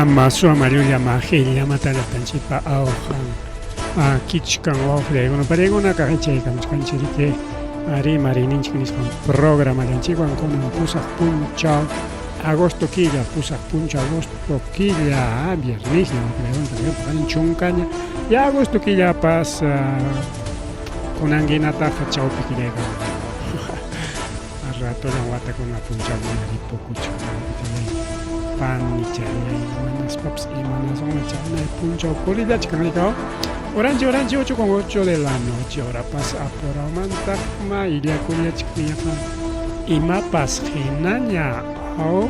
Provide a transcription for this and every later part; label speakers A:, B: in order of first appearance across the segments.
A: Mama llulla majillamata llaqtanchikpa awqan kichkan wawqillaykuna parikunaka chaykamuchkanchik riki rimariyninchik nisqan programallanchikwan kunan pusaq punchaw agosto killa pusaq punchaw agosto killa viernesña wawqillaykuna paqarin chunkaña ya agosto killapas kunankinataqa chawpi killaykaman Ratollan watakuna punchawkuna ripukuchkan wawqichalay panichalay imanaspapas imanasunmi chaynay punchaw purillachkan rikaw Oranchi oranchi 8 con 8 de la noche horapas apurawmantaqma illakullachkan yaqa imapas hinaña aw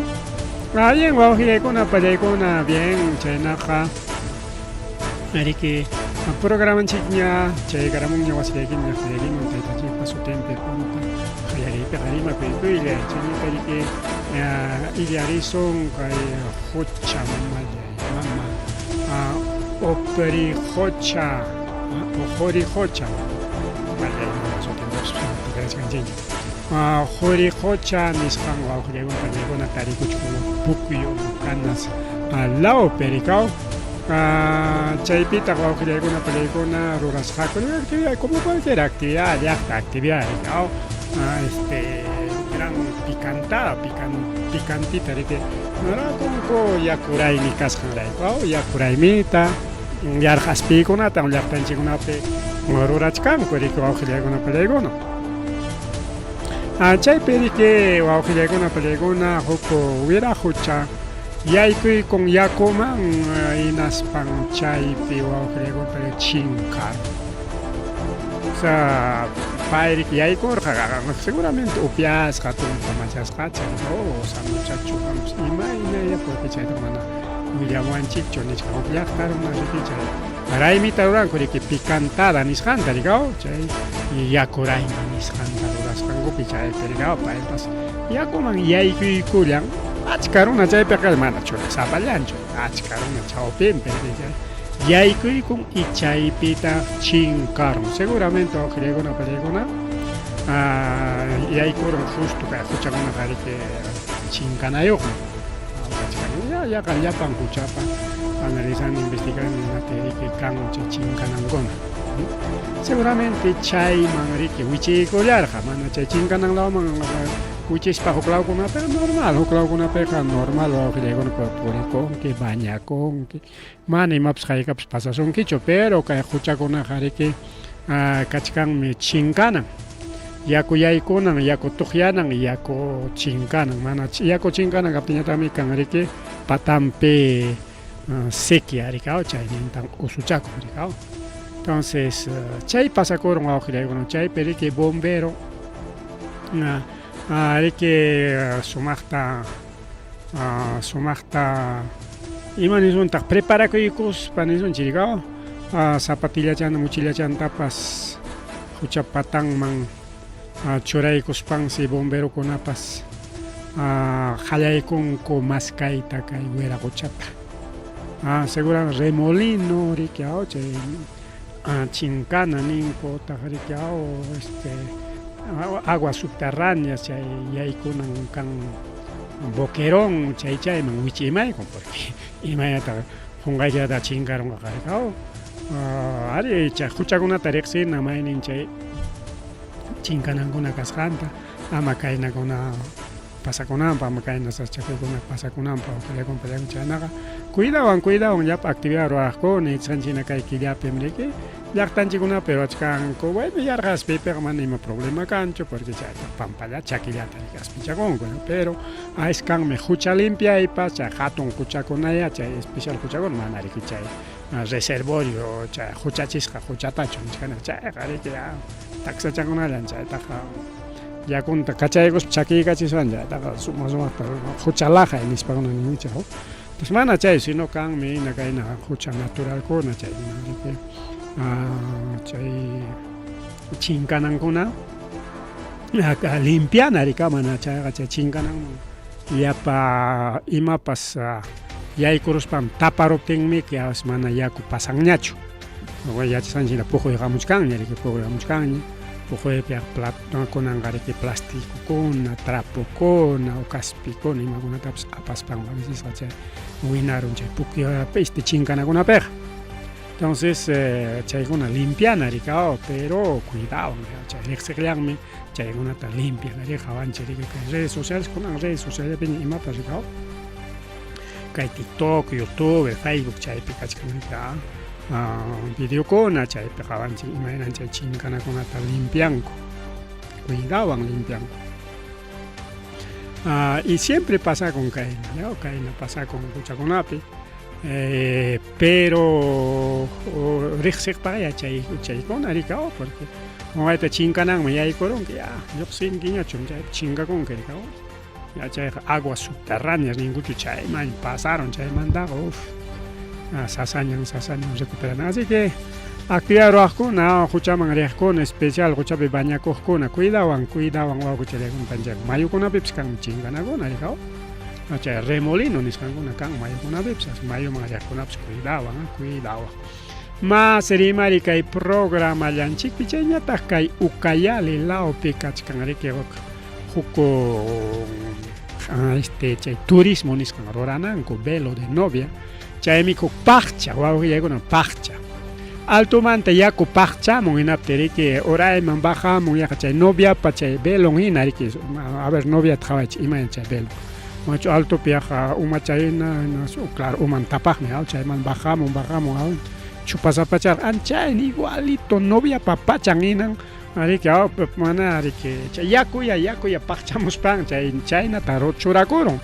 A: Allin wawqillaykuna pallaykuna bien chaynaqa Riki programanchikña chaykaramunña wasillaykiman llaqtallaykiman taytanchikpa sutinpi punta qallariypiqa rimakuykuylla chayñata riki illarisun kay qucha mamallay mama Opri qucha Uquri qucha mamallay mama sutintapas tikrachkanchikña Quri qucha nisqan wawqillaykuna pallaykuna tarikuchkun Pukyu Lucanas lawpi rikaw Chaypitaq wawqillaykuna pallaykuna rurasqaku actividad como cualquier actividad llaqta actividad rikaw este gran picantada pican picantita riki rurakunku yaku raymi kasqanrayku yaku raymita yarqaspiykunata llaqtanchikkunapi rurachkanku riki wawqillaykuna pallaykuna chaypi riki wawqillaykuna pallaykuna huk wiraqucha Yaykuykun yakuman hinaspan chaypi wawqillaykunata chinkarun. Osea payrik yaykurqa seguramente upyasqa tumpa machasqacha oh sanuchachu kanpas imaynaya porque chayta mana willawanchikchu nichka huk llaqta runa riki chay raymita ruranku riki picantada nisqanta rikaw chay yaku raymi nisqanta rurasqankupi chaypi rikaw paypas Yakuman yaykuykullan achka runa chaypiqa mana churasapallanchu achka runa chawpinpi yaykuykun y chaypitaq chinkarun seguramente wawqillaykuna pallaykuna yaykurun justo kay quchakunaqa riki chinkanayuqmi yaqa llapan quchapa analizan investigan imata riki kan chay chinkanankuna Seguramente chayman riki wichiykullarqa mana chay chinkanan lawman wichispa huk lawkunapiqa normal huk lawkunapiqa normal wawqillaykuna purikunki bañakunki mana imapas haykapas pasasunkichu pero kay quchakunaqa riki kachkanmi chinkanan yaku yaykunan yaku tuqyanan yaku chinkanan mana yaku chinkanan kaptinñataqmi kan riki patanpi sequia rikaw chaynintan usuchakun rikaw entonces chay pasakurun wawqillaykuna chaypi riki bombero riki sumaqta sumaqta ima nisuntaq preparakuykuspa nisunchik rikaw zapatillachanta mochillachantapas hucha patanman churaykuspansi bomberokunapas qallaykunku maskayta kay wiraquchata. Segura remolino riki chay chinkana ninku utaq riki este aguas subterráneas chay yaykunan kan boquerón chay chayman wichimaykun porque imaynataq qunqayllata chinkarunqa riki ari chay huchakunata riqsina maynin chay chinkanankuna kasqanta ama kaynakuna pasakunanpaq ama kayna sasachakuykuna pasakunanpaq wawqillayku pallayku chaynaqa cuidawan cuidawan llapa actividad ruwaqkuna ichqanchina kay killapim riki llaqtanchikkunapi ruwachkanku bueno yarqaspipiqa mana ima problema kanchu porque chayta pampalla chakillata riki aspichakunku pero askanmi hucha limpiaypas chay hatun huchakunaya chay especial huchakuna mana riki chay reservorio chay huchachisqa huchatachu nichkani chayqa riki taksachakunallan chaytaqa yakunta kachaykuspa chakiykachiswan chaytaqa sumaq sumaqta hucha laqay nispakuna ninchik entonces mana chay sino kanmi hina kayna hucha naturalkuna chay riki chay chinkanankuna limpiana riki mana chayqa chay chinkananman llapa imapas yaykuruspam taparuptinmi mana yaku pasanñachu. Yachasqanchik hina puquyqamuchkanña riki puquyqamuchkanña. Puquypi kunanqa riki plasticokuna, trapokuna, kaspikuna imakunatapas apaspanku a vecesqa chay winarun chay pukyu este chinkanakunapiqa. Entonces chaykuna limpiana riki pero cuidado chay riqsiqllanmi chaykunata limpian riki qawanchik riki kay redes sociales kunan redes socialpiña imapas riki kay TikTok, YouTube, Facebook chaypi kachkan riki videokuna chaypi qawanchik imaynan chay chinkanakunata limpianku, cuidawan limpianku. Y siempre pasakun kayna, ¿no? Kayna pasakun quchakunapi, pero riqsiqpaqya chay chaykuna riki porque wayta chinkananman yaykurunki ya lluqsinkiñachum chaypi chinkakunki riki ya chayqa aguas subterráneas ninkuchu chayman pasaron chaymantaqa uf sasañan sasañan recuperana. Así que actividad ruwaqkuna quchaman riqkuna especial quchapi bañakuqkuna cuidawan cuidawan wawqichallaykuna panchay mayukunapipis kanmi chinkanakuna riki chay remolino nisqankuna kan mayukunapipis mayuman riqkunapas cuidawan cuidawan. Mas rimari kay programallanchikpi chayñataq kay Ucayali lawpi kachkan riki huk este chay turismo nisqan rurananku velo de novia chaymi huk paqcha wawqillaykuna paqcha altomanta yaku paqchamun hinaptin riki urayman bajamun yaqa chay noviapa chay velon hina riki a ver noviata qhawaychik imayna chay velo machu altopi yaqa umachayna claro uman tapaqmi chayman bajamun bajamun chupasapachar anchayna igualito noviapa pachan hinan riki mana riki chay yakuya yakuya paqchamuspan chay chaynata churakurun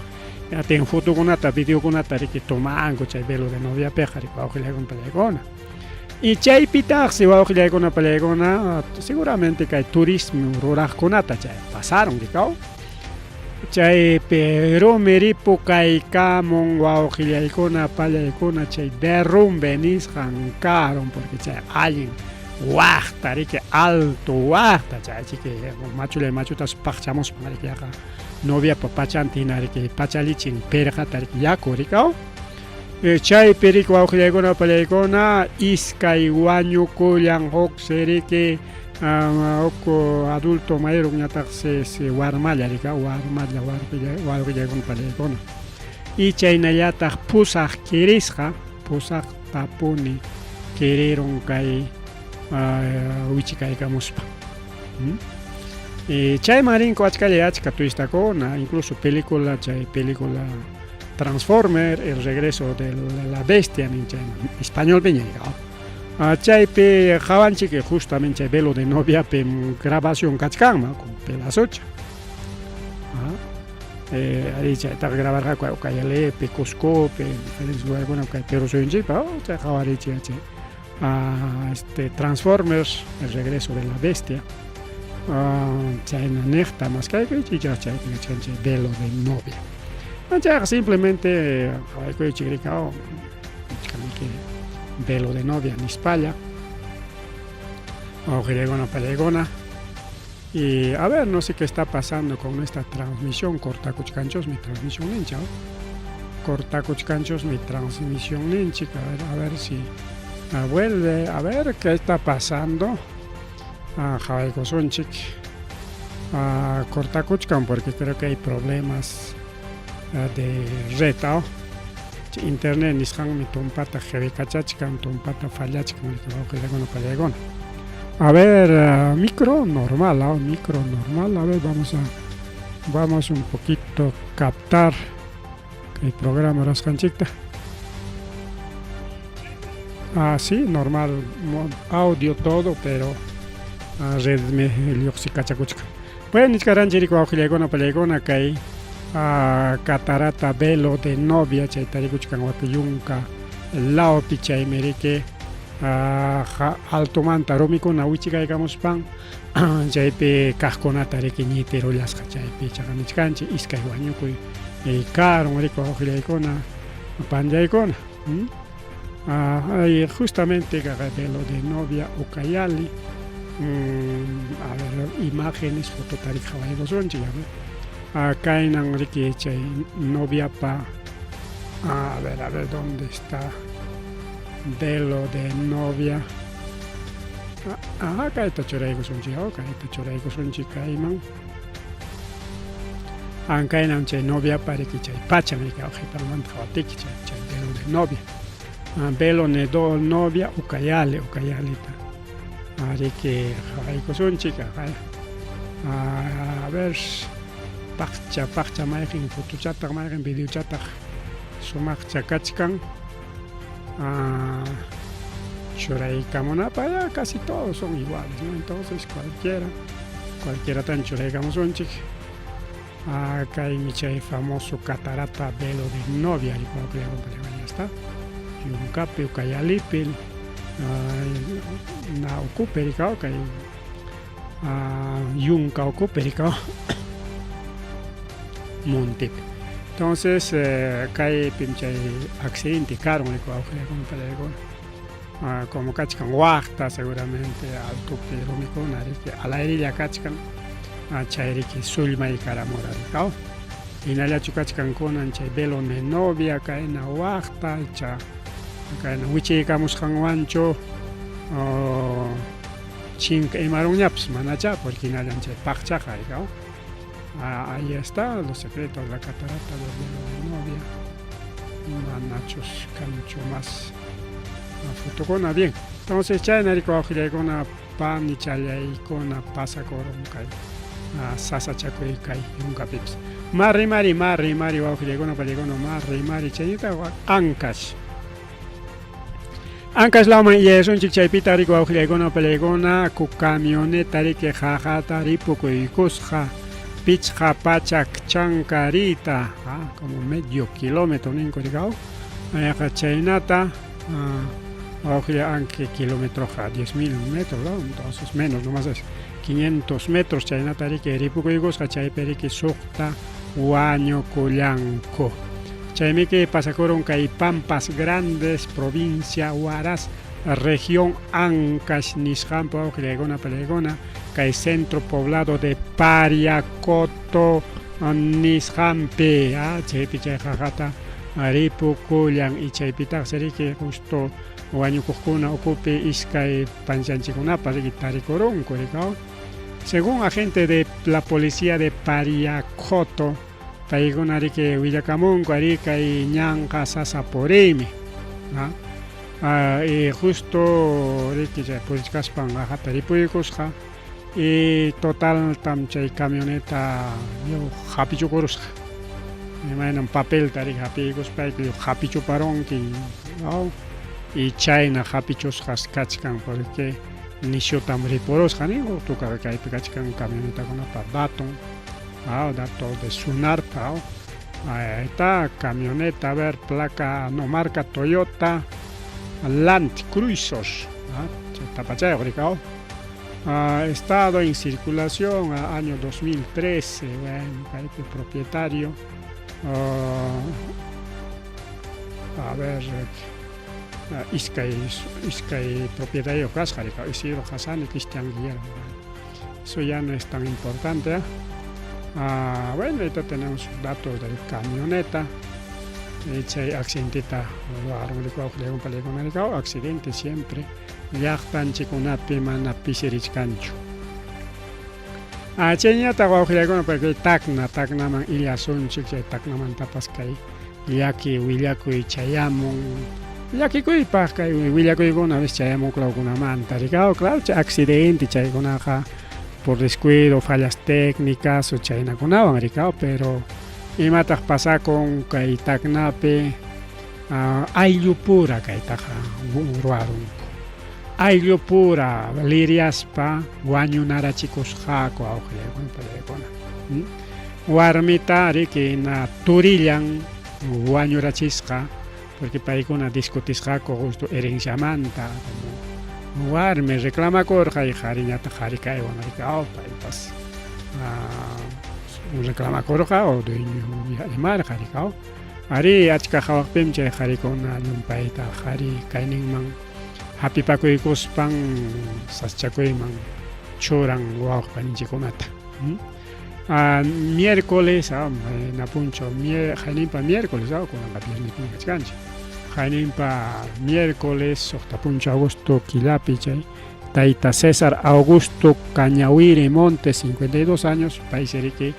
A: atin fotokunata videokunata riki tomanku chay velo de noviapiqa riki wawqillaykuna pallaykuna y chaypitaqsi wawqillaykuna pallaykuna seguramente kay turismo ruraqkunata chay pasaron riki chaypi rumi ripukaykamun wawqillaykuna pallaykuna chay derrumbe nisqan karun porque chay allin waqta riki alto waqta chay chiki machullay machutas paqchamuspan riki yaqa noviapa pachanta hina riki pachallichin pirqata riki yaku riki chaypi riki wawqillaykuna pallaykuna iskay wañukullan huksi riki huk adulto mayorñataqsi warmalla riki warmalla wawqillaykuna pallaykuna y chaynallataq pusaq kirisqa pusaqtapuni kirirun kay wichikaykamuspa. Y chayman rinku achkalla achka turistakuna incluso película chay película Transformer el regreso de la bestia nin chayman españolpiña chaypi qawanchik justamente chay velo de noviapi grabación kachkanman con pedazocha arí chaytaqa grabarqaku Ucayalipi, Cuscopi, diferentes lugarkuna kay Perú suyunchikpi chay qhawarichik chay este Transformers el regreso de la bestia chayna niqta mask'aykuychik chaypi kachkan chay velo de novia chayqa simplemente qhawaykuychik riki velo de novia nispalla wawqillaykuna pallaykuna. Y a ver, no sé qué está pasando con esta transmisión. Cortakuchkanchus mi transmisión nincha. Cortakuchkanchus mi transmisión ninchik. A ver si vuelve. A ver qué está pasando. Qhawaykusunchik. Cortakuchkan porque creo que hay problemas de red. Internet nisqanmi tumpata qhirikachachkan, tumpata fallachkan wawqillaykuna pallaykuna. A ver, micro normal, micro normal. A ver, vamos un poquito captar el programa rasqanchikta. Ah, sí, normal, audio todo, pero red me lluqsikachakuchkan. Bueno, nichkaranchik wawqillaykuna pallaykuna kay catarata velo de novia chay tarikuchkan Huaquiyunca lawpi chaymi riki altomanta rumikuna wichikaykamuspan chaypi kaqkunata riki ñitirullasqa chaypi chaqa nichkanchik iskay wañukuy karun riki wawqillaykuna panllaykuna. Justamente velo de novia Ucayali, a ver, imágenes fotota riki qhawaykusunchik kaynan riki chay noviapa a ver dónde está velo de novia. Aha, kayta churaykusunchik, kayta churaykusunchik kayman. Ankaynam chay noviapa riki chay pachan riki qhipanmanta qhawatiki chay chay velo de novia. Velo de novia Ucayali, Ucayalita. Riki qhawaykusunchik, a ver, paqcha paqcha mayqin fotochataq mayqin videochataq sumaqcha kachkan. Churaykamunapaq ya casi todos son iguales, ¿no? Entonces cualquiera, cualquieratan churaykamusunchik. Kaymi chay famoso catarata velo de novia, ya está. Yunkapi, Ucayalipi, na ukupi rikaw kay yunka ukupi rikaw montepi. Entonces kaypim chay accidente karun rikaw como kachkan waqta seguramente altopi rumikuna riki alayrilla kachkan chay riki sullmay karamura rikaw. Hinallachu kachkan kunan chay velo de novia kayna waqta icha kayna wichiykamusqanwanchu chinka imarunñapas manacha porque hinallan chay paqchaqa rikaw. Ahí está los secretos de la catarata del velo de novia. Manachus kanchu más fotokuna bien. Entonces chayna rikuwaqillaykuna panichallaykuna pasakurun kay sasachakuy kay yunkapipas. Marrimari, marrimari wawqillaykuna pallaykuna marrimari chaynita Ancash. Ancash lawman illayasunchik chaypita riki wawqillaykuna pallaykuna ku camioneta riki qaqata ripukuykusqa pichqa pachak chankarita, como medio kilómetro ninku rikaw. Ayaqa chaynata wawqilla anki kilómetroqa 10,000 metros, ¿no? Entonces menos nomás es 500 metros chaynata riki ripukuykusqa chaypi riki suqta wañukullanku. Chaymiki pasakurun kay Pampas Grandes, provincia Huaraz, región Ancash nisqanpi wawqillaykuna pallaykuna kay centro poblado de Pariacoto nisqanpi chaypi chay qaqata ripukullan y chaypitaqsi riki justo wañukuqkuna ukupi iskay panchanchikkunapas riki tarikurunku rikaw. Según agente de la policía de Pariacoto, paykuna riki willakamunku ari kay ñanqa sasa puriymi. Y justo riki chay purichkaspan qaqata ripuykusqa y total tam chay camioneta hapichukurusqa. Imaynam papelta riki hapiykuspayki hapichuparunki, ¿no? Y chayna hapichusqas kachkan porque nishutam ripurusqa ninku tukaqa kaypi kachkan camionetakunapa daton, dato de Sunarp, ahí está, camioneta, a ver, placa, no, marca Toyota Land Cruiser, tapachayuq rikaw. Estado en circulación año 2013, bueno, kaypi propietario, a ver, iskay iskay propietario kasqa rikaw, Isidro Hassan y Cristian Guillermo. Eso ya no es tan importante, ¿eh? Bueno, ahorita tenemos datos del camioneta. Chay accidentita accidente siempre llaqtanchikkunapi mana pisirichkanchu. Chayñataq wawqillaykuna porque Tacna, Tacnaman illasunchik chay Tacnamantapas kay llaki willakuy chayamun llakikuypaq kay willakuykuna a veces chayamun lawkunamanta rikaw claro chay accidente chaykunaqa por descuido, fallas técnicas o chaynakunawan rikaw, pero imataq pasakun kay Tacnapi ayllupura kaytaqa ruwarunku. Ayllupura liryaspa wañunarachikusqaku awqillaykuna pallaykuna. Warmita riki na turillan wañurachisqa porque paykuna discutisqaku justo herenciamanta como warmi reclamakurqa y qhariñataq qhari kaywan rikaw paypas reclamakurqa o dueño rimarqa rikaw. Ari achka hawaqpim chay qharikuna llumpayta qhari kayninman hap'ipakuykuspan sasachakuyman churan wawqi paninchikkunata. Miércoles, mayna punchaw hayninpa miércoles, kunanqa viernes kachkanchik. Hayninpa miércoles suqta punchaw agosto killapi chay Tayta César Augusto Cañahuiri Montes, 52 años, paysi riki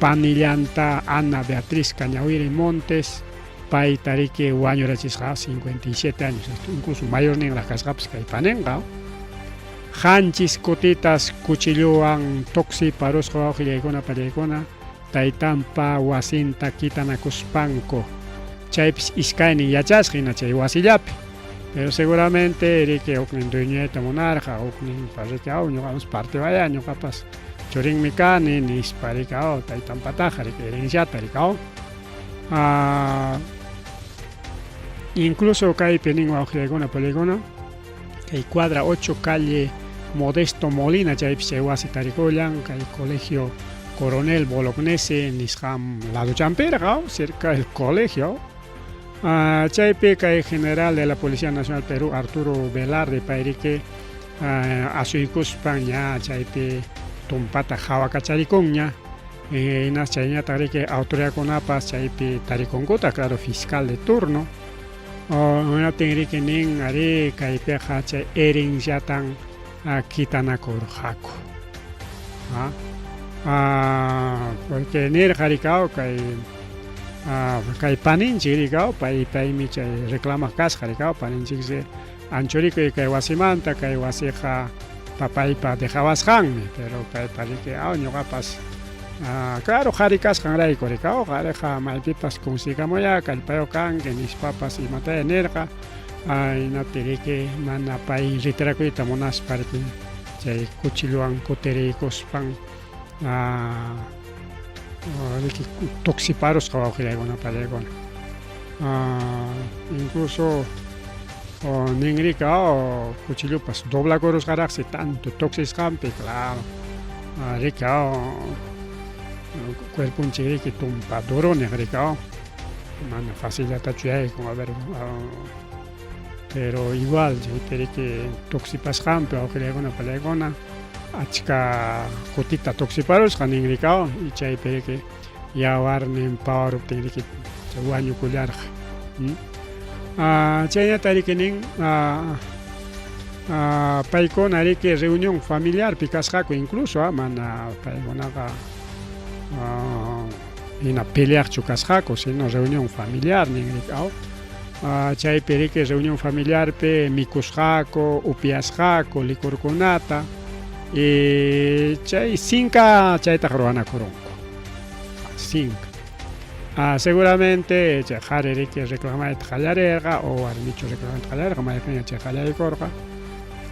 A: panillanta Ana Beatriz Cañahuiri Montes, payta riki wañurachisqa 57 años, incluso mayorninraq kasqapas kay paninqa. Qanchis kutitas cuchillowan tuksiparusqa wawqillaykuna pallaykuna taytanpa wasinta kitanakuspanku. Chaypis iskaynin yachasqa hina chay wasillapi. Pero seguramente riki huknin dueñoyta munarqa, huknin riki aw ñuqapas partewaya ñuqapas churinmi kani nispa riki aw taytanpataqa riki herenciata riki aw. Ah, incluso kaypi nin wawqillaykuna pallaykuna kay cuadra 8 calle Modesto Molina chaypis chay wasi tarikullan kay colegio Coronel Bolognese nisqan ladochampirqa cerca del colegio. Chaypi kay general de la Policía Nacional Perú Arturo Velarde payriki asuykuspan ña chaypi tumpata qhawakacharikunña hinas chayñataq riki autoridadkunapas chaypi tarikunkutaq claro fiscal de turno hinaptin riki nin arí kaypiqa chay herenciatan kitanakurqaku porque nirqa rikaw kay kay paninchik rikaw pay paymi chay reclamaq kasqa rikaw paninchiksi anchurikuy kay wasimanta kay wasiqa papaypa dejawasqanmi pero paypa riki aw ñuqapas claro qhari kasqanrayku rikaw qhariqa maypipas consiguikamuyá kallpayuq kanki nispapas imataya nirqa hinaptin riki mana pay retirakuyta munaspa riki chay cuchillowan kutiriykuspan riki tuksiparusqa wawqillaykuna pallaykuna incluso ninrika cuchillopas doblakurusqaraqsi tanto tuksisqanpi claro riki cuerponchik riki tumpa duro niq riki mana facillatachu yaykun a ver pero igual chaypi riki tuksipasqanpi wawqillaykuna pallaykuna achka kutita tuksiparusqa nin rikaw y chaypi riki yawarnin pawaruptin riki wañukullarqa. Chaynata riki nin paykuna riki reunión familiarpi kasqaku incluso mana paykunaqa hina peleaqchu kasqaku sino reunión familiar nin riki aw chaypi riki reunión familiarpi mikusqaku upiasqaku licorkunata y chay sinka chaytaq ruwanakurunku sinka seguramente chay qhari riki reclamayta qallarirqa o warmichu reclamayta qallarirqa mayqinña chay qallaykurqa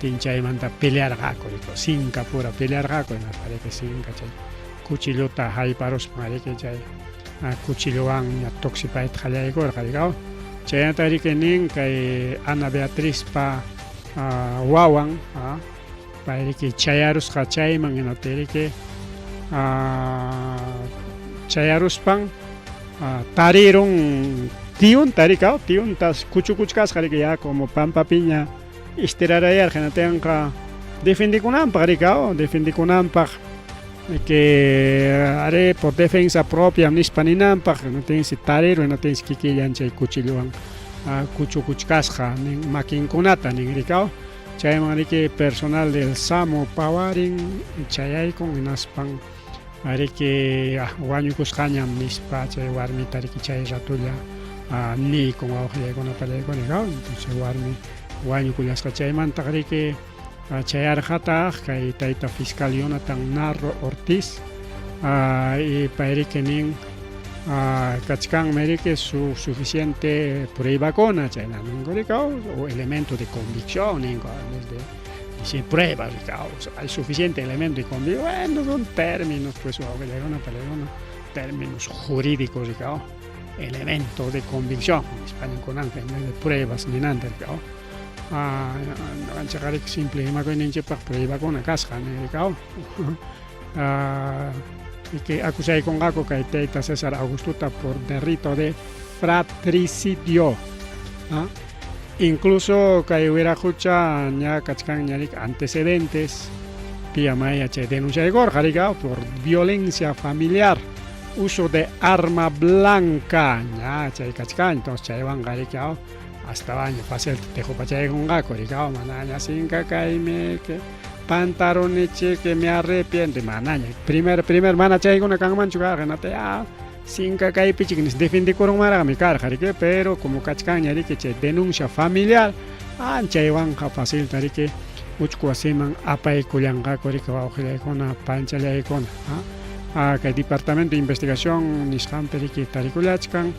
A: tin chaymanta pelearqaku riki sinka pura pelearqaku hinaspa riki sinka chay cuchillota hayparuspan riki chay cuchillowanña tuksipayta qallaykurqa riki chaynata riki nin kay Ana Beatrizpa wawan pay riki chayarusqa chayman hinaptin riki chayaruspan tarirun tiyunta riki tiyuntas kuchukuchkasqa riki ya como pampapiña istirarayarqa hinaptinqa defendikunanpaq riki defendikunanpaq que haré por defensa propia nispa ninanpaq hinaptinsi tarirun hinaptinsi kikillan chay cuchillowan kuchukuchkasqa nin makinkunata nin riki chayman riki personal del SAMU pawarin chayaykun hinaspan riki wañukusqañam nispa chay warmita riki chay ratolla niykun wawqillaykuna pallaykuna entonces warmi wañukullasqa chaymantaq riki chayarqataq kay tayta fiscal Jonathan Narro Ortiz y pay riki nin kachkanmi riki su suficiente pruebakuna chayna ninku riki o elemento de convicción ninku en vez de decir pruebas riki hay suficiente elemento de convicción bueno son términos pues wawqillaykuna pallaykuna términos jurídicos riki elemento de convicción nispa ninkunanqa en vez de pruebas ninanta riki ñuqanchikqa riki simple rimakuyninchikpaq pruebakuna kasqa riki y que acusaykunqaku kay tayta César Augustota por delito de fratricidio. Incluso kay wiraqucha ña kachkanña riki antecedentes pia maya chay denunciaykurqa riki por violencia familiar, uso de arma blanca ña chay kachkan entonces chaywanqa riki Astawanña facilta teqopachaykunqaku rikaw manaña sinka kaymi que pantarunichik me arrepiento manaña. Primer primer mana chaykuna kanmanchu karqa hinata ya sinka kaypichik nis defendikurunmanraqmi karqa riki pero como kachkanña riki chay denuncia familiar anchaywanqa facilta riki uchku wasiman apaykullanqaku riki wawqillaykuna panchallaykuna ah, kay departamento de investigación nisqanpi riki tarikullachkan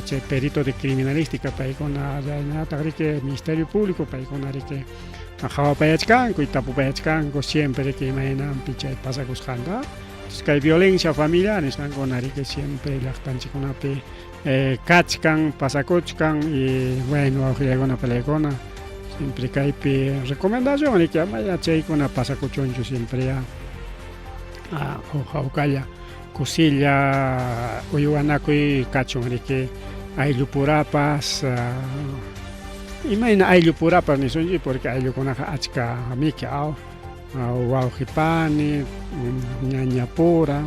A: chay perito de criminalística paykuna chaynataq riki ministerio público paykuna riki qhawapayachkanku y tapupayachkanku siempre riki imaynanpi chay pasakusqanta. Entonces kay violencia familiar nisqankuna riki siempre llaqtanchikkunapi kachkan pasakuchkan y bueno wawqillaykuna palaykuna siempre kaypi recomendación riki amaya chaykuna pasakuchunchu siempre ya hawkalla kusilla uywanakuy kachun riki ayllupurapas imayna ayllupurapas nisunchik porque ayllukunaqa achka miki aw wawqi pani ñañapura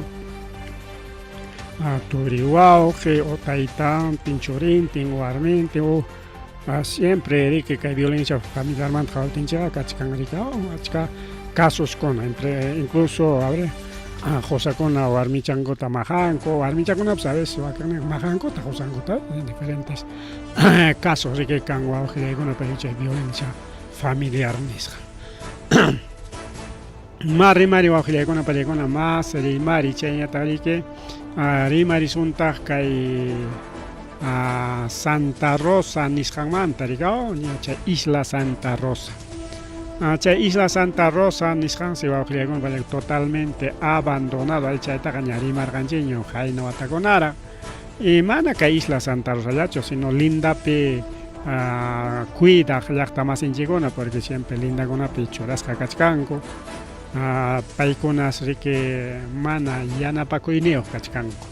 A: turi wawqi o taytantin churintin warmintin o siempre riki kay violencia familiarmanta qhawaptinchikqa kachkan riki achka casoskuna entre incluso a ver qusakuna warmichankuta maqanku warmichakunapas a veces wakinninqa maqankuta qusankuta en diferentes casos riki kan wawqillaykuna pero chay violencia familiar nisqa. Ma rimari wawqillaykuna pallaykuna mas rimari chayñataq riki rimarisuntaq kay Santa Rosa nisqanmanta riki chay Isla Santa Rosa. Chay Isla Santa Rosa nisqansi wawqillaykuna pallaykuna totalmente abandonado ay chaytaqa ña rimarqanchikña qayna watakunaraq y mana kay Isla Santa Rosallachu sino lindapi cuidaq llaqta masinchikkuna porque siempre lindakunapi churasqa kachkanku paykunas riki mana yanapakuyniyuq kachkanku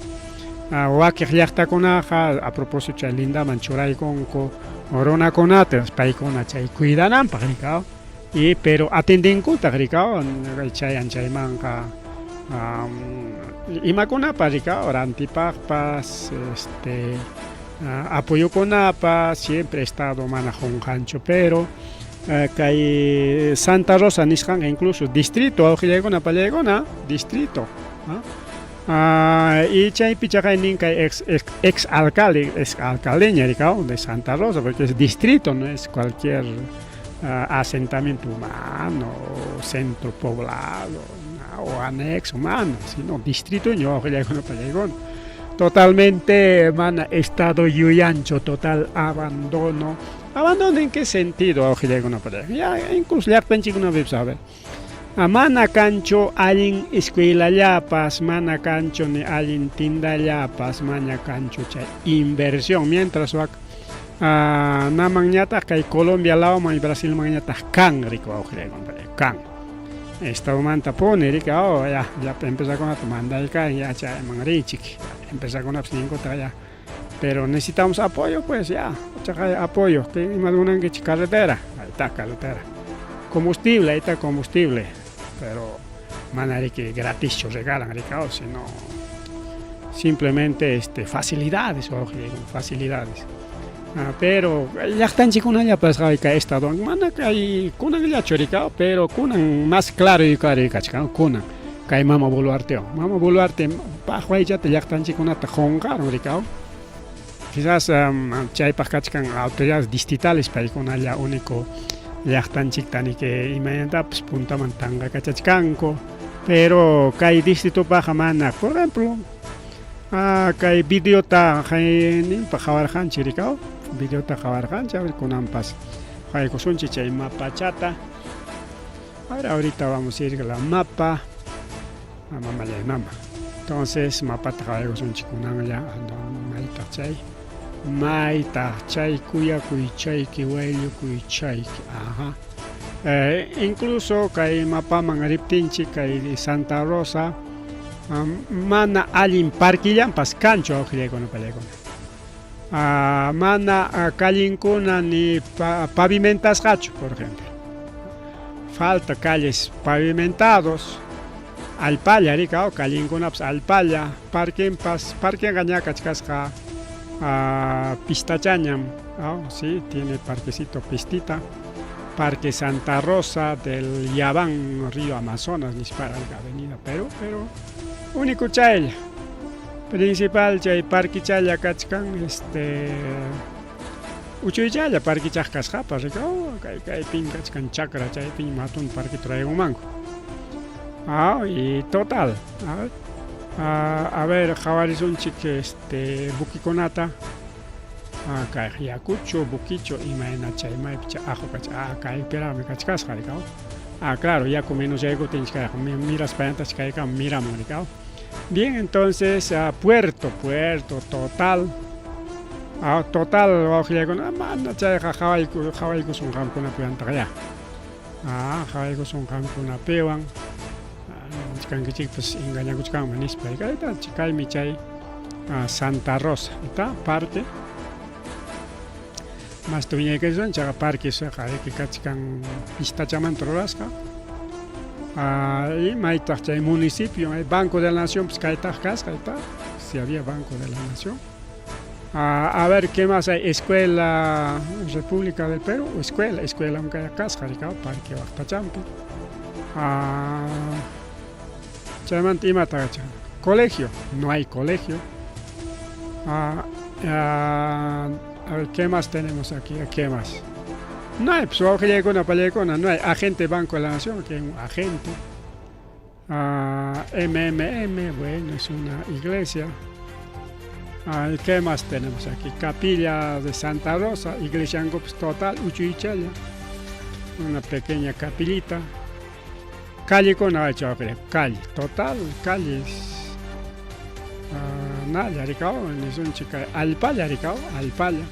A: wakiq llaqtakunaqa a propósito chay lindaman churaykunku runakunata paykuna chay cuidananpaq rikaw y pero atendenkutaq rikaw chayan chaymanqa imakunapa rikaw rantipaqpas este apoyokunapas siempre estado mana qunqanchu pero kay Santa Rosa nisqanqa incluso distrito wawqillaykuna pallaykuna distrito y chaypi chaqaynin kay ex, ex, ex alcalde ex alcaldeña rikaw de Santa Rosa porque es distrito no es cualquier asentamiento humano o centro poblado o anexo mana sino distrito wawqillaykuna pallaykuna totalmente mana estado yuyanchu total abandono. Abandono en qué sentido wawqillaykuna pallaykuna ya incluso llaqtanchikkunapipas a ver mana kanchu allin escuelallapas mana kanchu ni allin tindallapas mana kanchu chay inversión mientras wak namanñataq kay Colombia lawman y Brasilmanñataq kan riki wawqillaykuna kan estadomantapuni riki oh ya llapa empresakunata mandaykan ya chayman riychik empresakunapas ninkutaq ya pero necesitamos apoyo pues ya chaqay apoyo que ima munankichik carretera ahí está carretera combustible ahí está combustible pero mana riki gratischu regalan riki sino simplemente este facilidades wawqillaykuna facilidades pero llaqtanchikkunallapas kay estado mana kay kunanllachu riki pero kunan más claro kachkan kunan kay mama Boluartewan mama Boluarte paqwaychata llaqtanchikkunata qunqarun riki quizás chaypaq kachkan autoridades distritales paykunalla único llaqtanchikta niki imaynatapas puntaman tanqakachachkanku pero kay distritopaqqa mana por ejemplo kay videota ninpa qhawarqanchik riki videota qhawarqanchik a ver kunanpas qhawaykusunchik chay mapachata a ver ahorita vamos a ir a la mapa mamallay mama entonces mapata qhawaykusunchik kunanlla maytaq chay maytaq chay kuyakuychayki wayllukuychayki aja incluso kay mapaman riptinchik kay Santa Rosa mana allin parquillanpas kanchu wawqillaykuna pallaykuna mana callinkuna ni pavimentasqachu por ejemplo falta calles pavimentados allpalla riki callinkunapas allpalla parquenpas parquenqa ña kachkasqa pistachañam. Ah, sí, tiene parquecito pistita. Parque Santa Rosa del Yabán, Río Amazonas, nispara avenida Perú, pero único chaylla. Principal chay parquichalla kachkan, este uchuychalla parquichaq kasqapas, oh, kay kaypin kachkan chakra, chaypin hatun parque traigunmanku. Ah, y total. Ah, a ver, qhawarisunchik este buquikunata. Ah, kay yakuchu, buquichu, imayna chay maypi aqu kach ah, kaypiraqmi kachkasqa rikaw. Ah, claro, yaku menos yaykutinchik kayqa miraspañataq kayqa miramun rikaw. Bien, entonces, puerto, puerto, total. Ah, total, wawqillaykuna, mana chayqa qhawayku qhawaykusun qamkunapiwantaq ya. Ah, qhawaykusun qamkunapiwan. Kankichikpas engañakuchkanman nispa. Kayta kaymi chay Santa Rosa, está parque. Mas tuñaykasun chaqa parque riki kachkan pistachamanta rurasqa. Y maytaq chay municipio, Banco de la Nación, pues kaytaq kasqa, está. Si había Banco de la Nación. A ver, ¿qué más hay? Escuela República del Perú, escuela, escuela kasqa, parque waqtachampi. Chaymanta imata kachkan? Colegio, no hay colegio. A ver, ¿qué más tenemos aquí? ¿Qué más? No hay, pues, wawqillaykuna, pallaykuna, no hay. Agente Banco de la Nación, que es un agente. MMM, bueno, es una iglesia. ¿Qué más tenemos aquí? Capilla de Santa Rosa, iglesia pues, total, uchuychalla. Una pequeña capillita. Calle con calle, total, calles. Na, yarikao, nisunchik allpalla rikao, allpalla.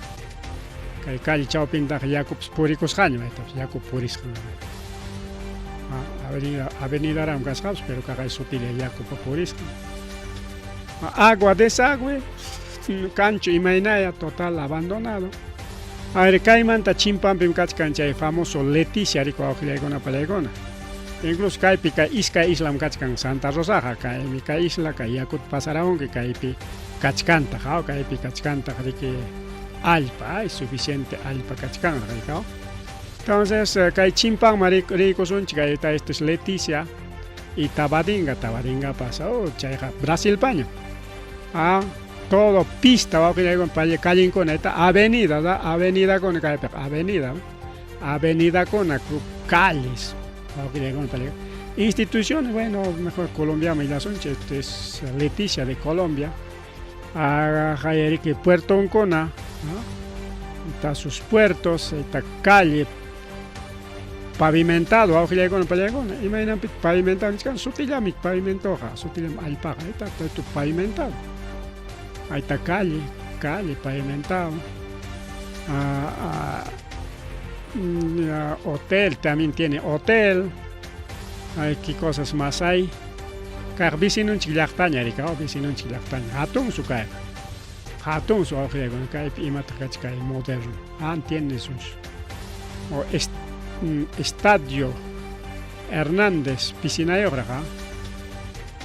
A: Kay calle chawpintaq yakupas purikusqaña, maytapas yaku purisqan. Avenida, avenida ram kasqapas, pero kaqay sutilla yakupa purisqan. Agua, desagüe, kanchu imaynaya, total abandonado. A ver, kaymanta chimpanpim kachkan chay famoso Leticia riku wawqillaykuna pallaykuna. Incluso kaypi kay iskay islam kachkan Santa Rosaqa, kaymi kay isla, kay yakuta pasaramunki kaypi kachkantaq, kaypi kachkantaq riki allpa, ay suficiente allpa kachkanraq rikaw. Entonces, kay chimpanman riykusunchik, kay esto es Leticia y Tabatinga, Tabatingapas, oh, chayqa Brasilpaña. Ah, todo pista wawqillaykuna callenkuna, esta avenida, da avenida kuna kaypiqa, avenida, avenida kuna, calles, wawqillaykuna pallaykuna. Instituciones, bueno, mejor Colombiaman illasunchik, este es Leticia de Colombia. Riki puertonkuna, ¿no? Está sus puertos, esta calle pavimentado, wawqillaykuna pallaykuna, imaynanpi pavimentado nichkan, sutillami pavimentoqa, sutillami allpaqa, ahí está todo pavimentado. Ahí está calle, calle pavimentado. Hotel, también tiene hotel. Ay, qué cosas más hay. Kaq vecinonchik llaqtaña rikaw, vecinonchik llaqtaña. Hatunsu kayqa. Hatunsu wawqillaykuna kaypi imataq kachkan kay moderno. Ah, tiene sus o estadio Hernández, piscinayuqraq,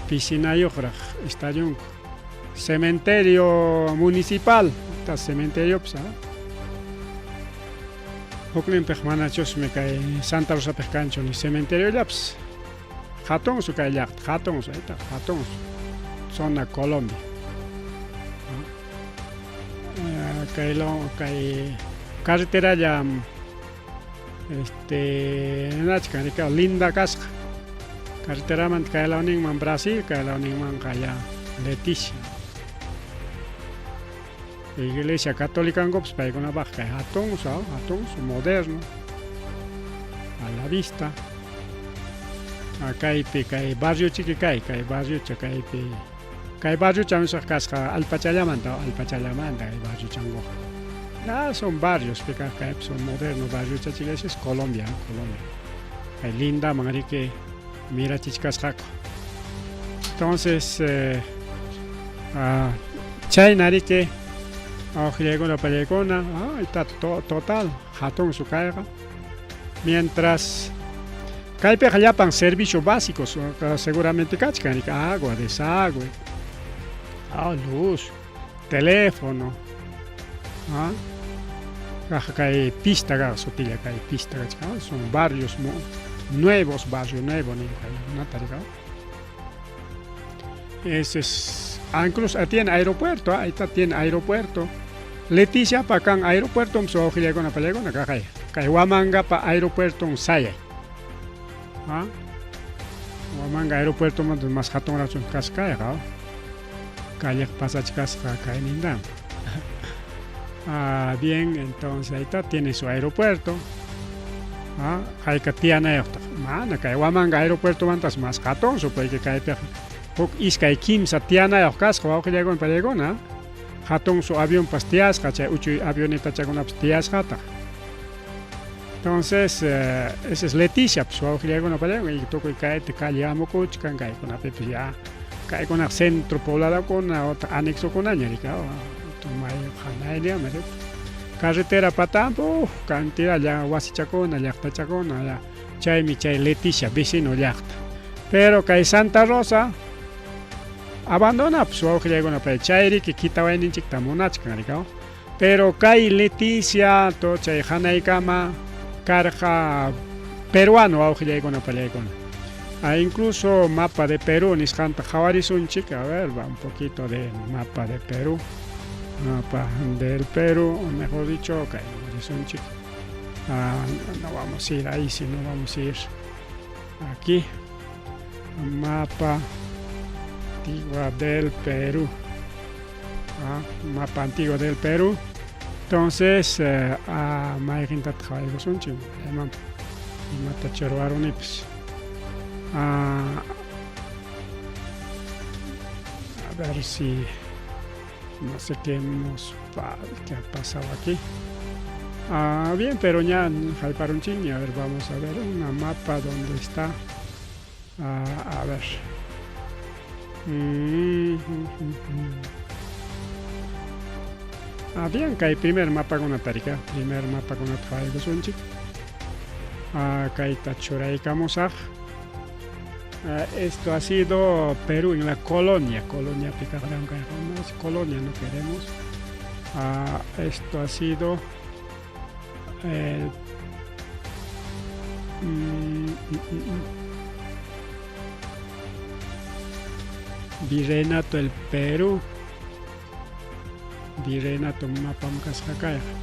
A: piscinayuqraq estadionku. Cementerio municipal, está cementerio pues, Hukninpiq manachusmi kay Santa Rosapiq kanchu ni cementeriollapas. Hatunsu kay llaqta, hatunsu, ahí está, hatunsu. Zona Colombia. Kay kay carreteralla este nachkan rikaw linda kasqa. Carreteramanta kay lawninman Brasil, kay lawninmanqa ya Leticia. Iglesia Católica ankupas paykunapaq kay hatunsu, hatunsu, moderno. A la vista. Kaypi kay barrio chiki kay, kay barriocha kaypi. Kay barriocha nisaq kasqa allpachallamanta, allpachallamanta kay barriochankuqa. Ah, son barrios, kaypi son moderno barriocha chika es Colombia, Colombia. Kay lindaman riki mirachichkasqaku. Entonces, chayna riki wawqillaykuna pallaykuna, está total, hatunsu kayqa. Mientras kaypiqa llapan servicios básicos seguramente kachkan, agua, desagüe, luz, teléfono. Kaq kay pista kaq sutilla kay pista kachkan, son barrios nuevos, barrio nuevo ninku kaykunata rikaw. Ese es, incluso tiene aeropuerto, ahí está, tiene aeropuerto. Leticia pa kan aeropuerto wawqillaykuna pallaykuna kaqay. Kay Huamangapa aeropuerto sayay. ¿Ah? Huamanga aeropuerto más hatunraqchu kasqayqa. Calleq pasachkasqa kaynintam. Ah, bien, entonces ahí está, tiene su aeropuerto. Ah, hayka tiyanayuqtaq. Mana kay Huamanga aeropuertomantas más hatun supayki kaypiqa huk iskay kimsa tiyanayuq kasqa wawqillaykuna pallaykuna. Hatun su avionpas tiyasqa, chay uchuy avionetachakunapas tiyasqataq. Entonces, esa es Leticia, pues wawqillaykuna pallaykuna y tukuy kayta calle hamukuchkan kaykunapipis ya kaykunaqa centro pobladokuna otaq anexokunaña rika mayu hanayllaman carretera patanpi uf cantidad wasichakuna llaqtachakuna ya chaymi chay Leticia vecino llaqta. Pero kay Santa Rosa abandonapus wawqillaykuna pay chayriki kitawayninchikta munachkan rika. Pero kay Leticia to chay hanaykama karqa peruano wawqillaykuna pallaykuna. Ah, incluso mapa de Perú nisqanta qhawarisunchik, a ver, va un poquito de mapa de Perú. Mapa del Perú, o mejor dicho, kay risunchik. Ah, no vamos a ir ahí, sino vamos a ir aquí. Mapa antigua del Perú. Ah, mapa antiguo del Perú. Entonces, mayqintataq qhawaykusunchik, imata churwarunipas. Ah, a ver si no sé qué hemos qué ha pasado aquí. Ah, bien, pero ya hayparunchikña. A ver, vamos a ver una mapa donde está. Ah, a ver. Ah, bien, kay primer mapakunata rika. Primer mapakunata qhawaykusunchik. Ah, kayta churaykamusaq. Ah, esto ha sido Perú en la colonia. Colonia no, colonia no queremos. Ah, esto ha sido el Virreinato del Perú. Virreinato mapam kasqa kayqa.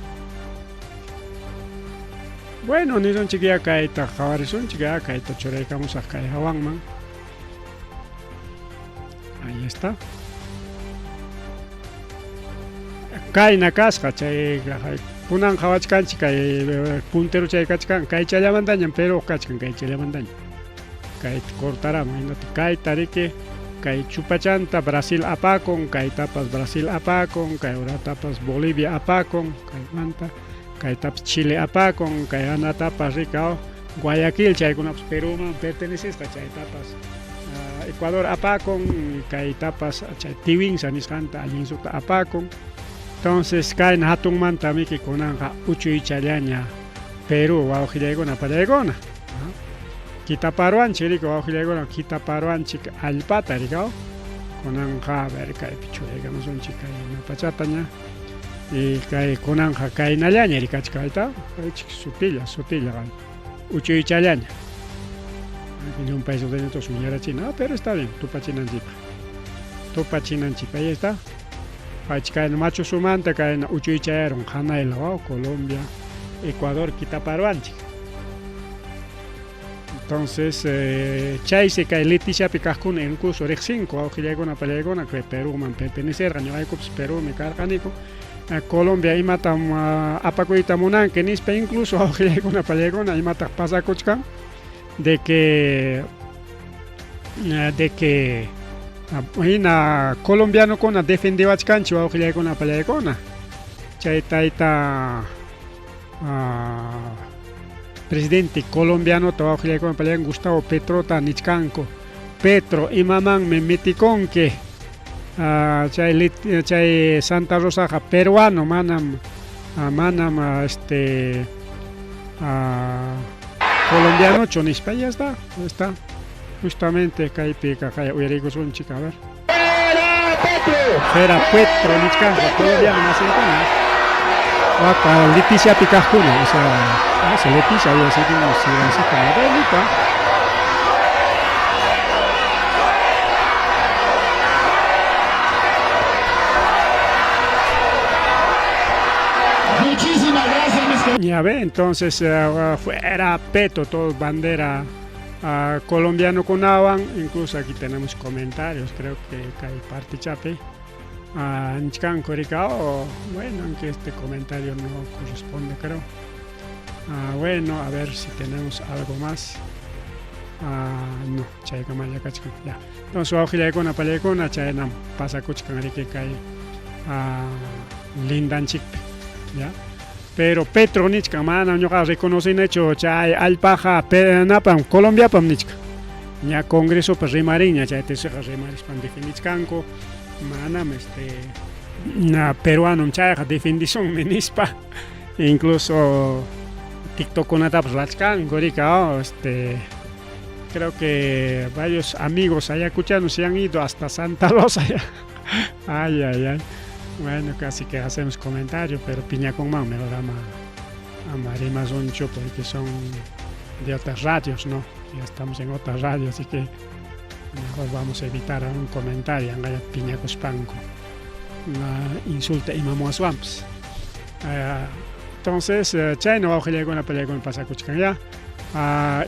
A: Bueno, nisunchik ya kayta qhawarisunchik ya kayta churaykamusaq kay hawanman. Ahí está. Kayna kasqa chay kunan qhawachkanchik kay puntero chay kachkan kaychallamantañam Perú kachkan kaychallamantañam. Kayta cortaramun hinata kayta riki kay chupachanta Brasil apakun, kaytapas Brasil apakun, kay uratapas Bolivia apakun, kaymanta kaytapas Chile apakun, kay anatapas rikaw Guayaquil chaykunapas Peruman pertenecesqa chaytapas Ecuador apakun, kaytapas chay Tiwinsa nisqanta allinsuta apakun. Entonces kayna hatunmanta miki kunanqa uchuychallaña Perú wawqillaykuna pallaykuna. Kitaparuanchik riki wawqillaykuna kitaparuanchik allpata rikaw. Kunanqa a ver kaypi churaykamusunchik kay mapachataña. Y kay kunanqa kaynallaña rikachkayta, chik sutilla, sutilla uchuychallaña. Llumpay sutillata wiñarachina, ah, pero está bien, tupachinanchikpaq. Tupachinanchikpaq, ahí está. Kayna machu sumanta kayna uchuychayarun hanayla waw Colombia, Ecuador kitaparuanchik. Entonces, chaysi kay Leticiapi kaqkuna incluso riqsinku wawqillaykuna pallaykuna kay Peruman pertenecerqa ñuqaykupas Perumi karqaniku. Colombia imatam apakuyta munanki nispa incluso wawqillaykuna pallaykuna imataq pasakuchkan de que hina colombianokuna defendewachkanchik wawqillaykuna pallaykuna chay tayta presidente colombianota wawqillaykuna pallaykuna Gustavo Petrota nichkanku Petro imamanmi mitikunki chay Santa Rosaqa peruano manam manam este colombianochu nispa ya está, está justamente kaypi kaqaya uyariykusunchik a ver. Fuera Petro nichkanku colombiano masinkuna. Waka Leticiapi kaqkuna, o sea, esa Leticia había sido una ciudadancita modélica.
B: Muchísimas gracias, mis queridos.
A: Ya ve, entonces fuera Petro, todo bandera colombiano kunawan, incluso aquí tenemos comentarios, creo que kay partichapi. Nichkanku rika, bueno, aunque este comentario no corresponde, creo. Bueno, a ver si tenemos algo más. No, chaykamalla kachkan, ya. Entonces, wawqillaykuna, pallaykuna, chaynam pasakuchkan riki kay lindanchikpi, ya. Pero Petro nichkan, manam ñuqa reconocinachu chay allpaqa napam Colombiapam nichkan. Ña Congresopa rimarinña chay tisiqa rimarispan defendichkanku, manam na peruanom chayqa defendisunmi nispa. Incluso TikTokkunatapas rurachkanku rika, creo que varios amigos ayacuchanos se han ido hasta Santa Rosa. Ay, ay, ay. Bueno, casi que hacemos comentario, pero piñakunman mejor ama rimasunchu porque son de otras radios, ¿no? Ya estamos en otra radio, así que mejor vamos a evitar un comentario, angaya piñakuspanku. Insulta imamuaswanpas. Entonces, chayna wawqillaykuna pallaykuna pasakuchkan ya.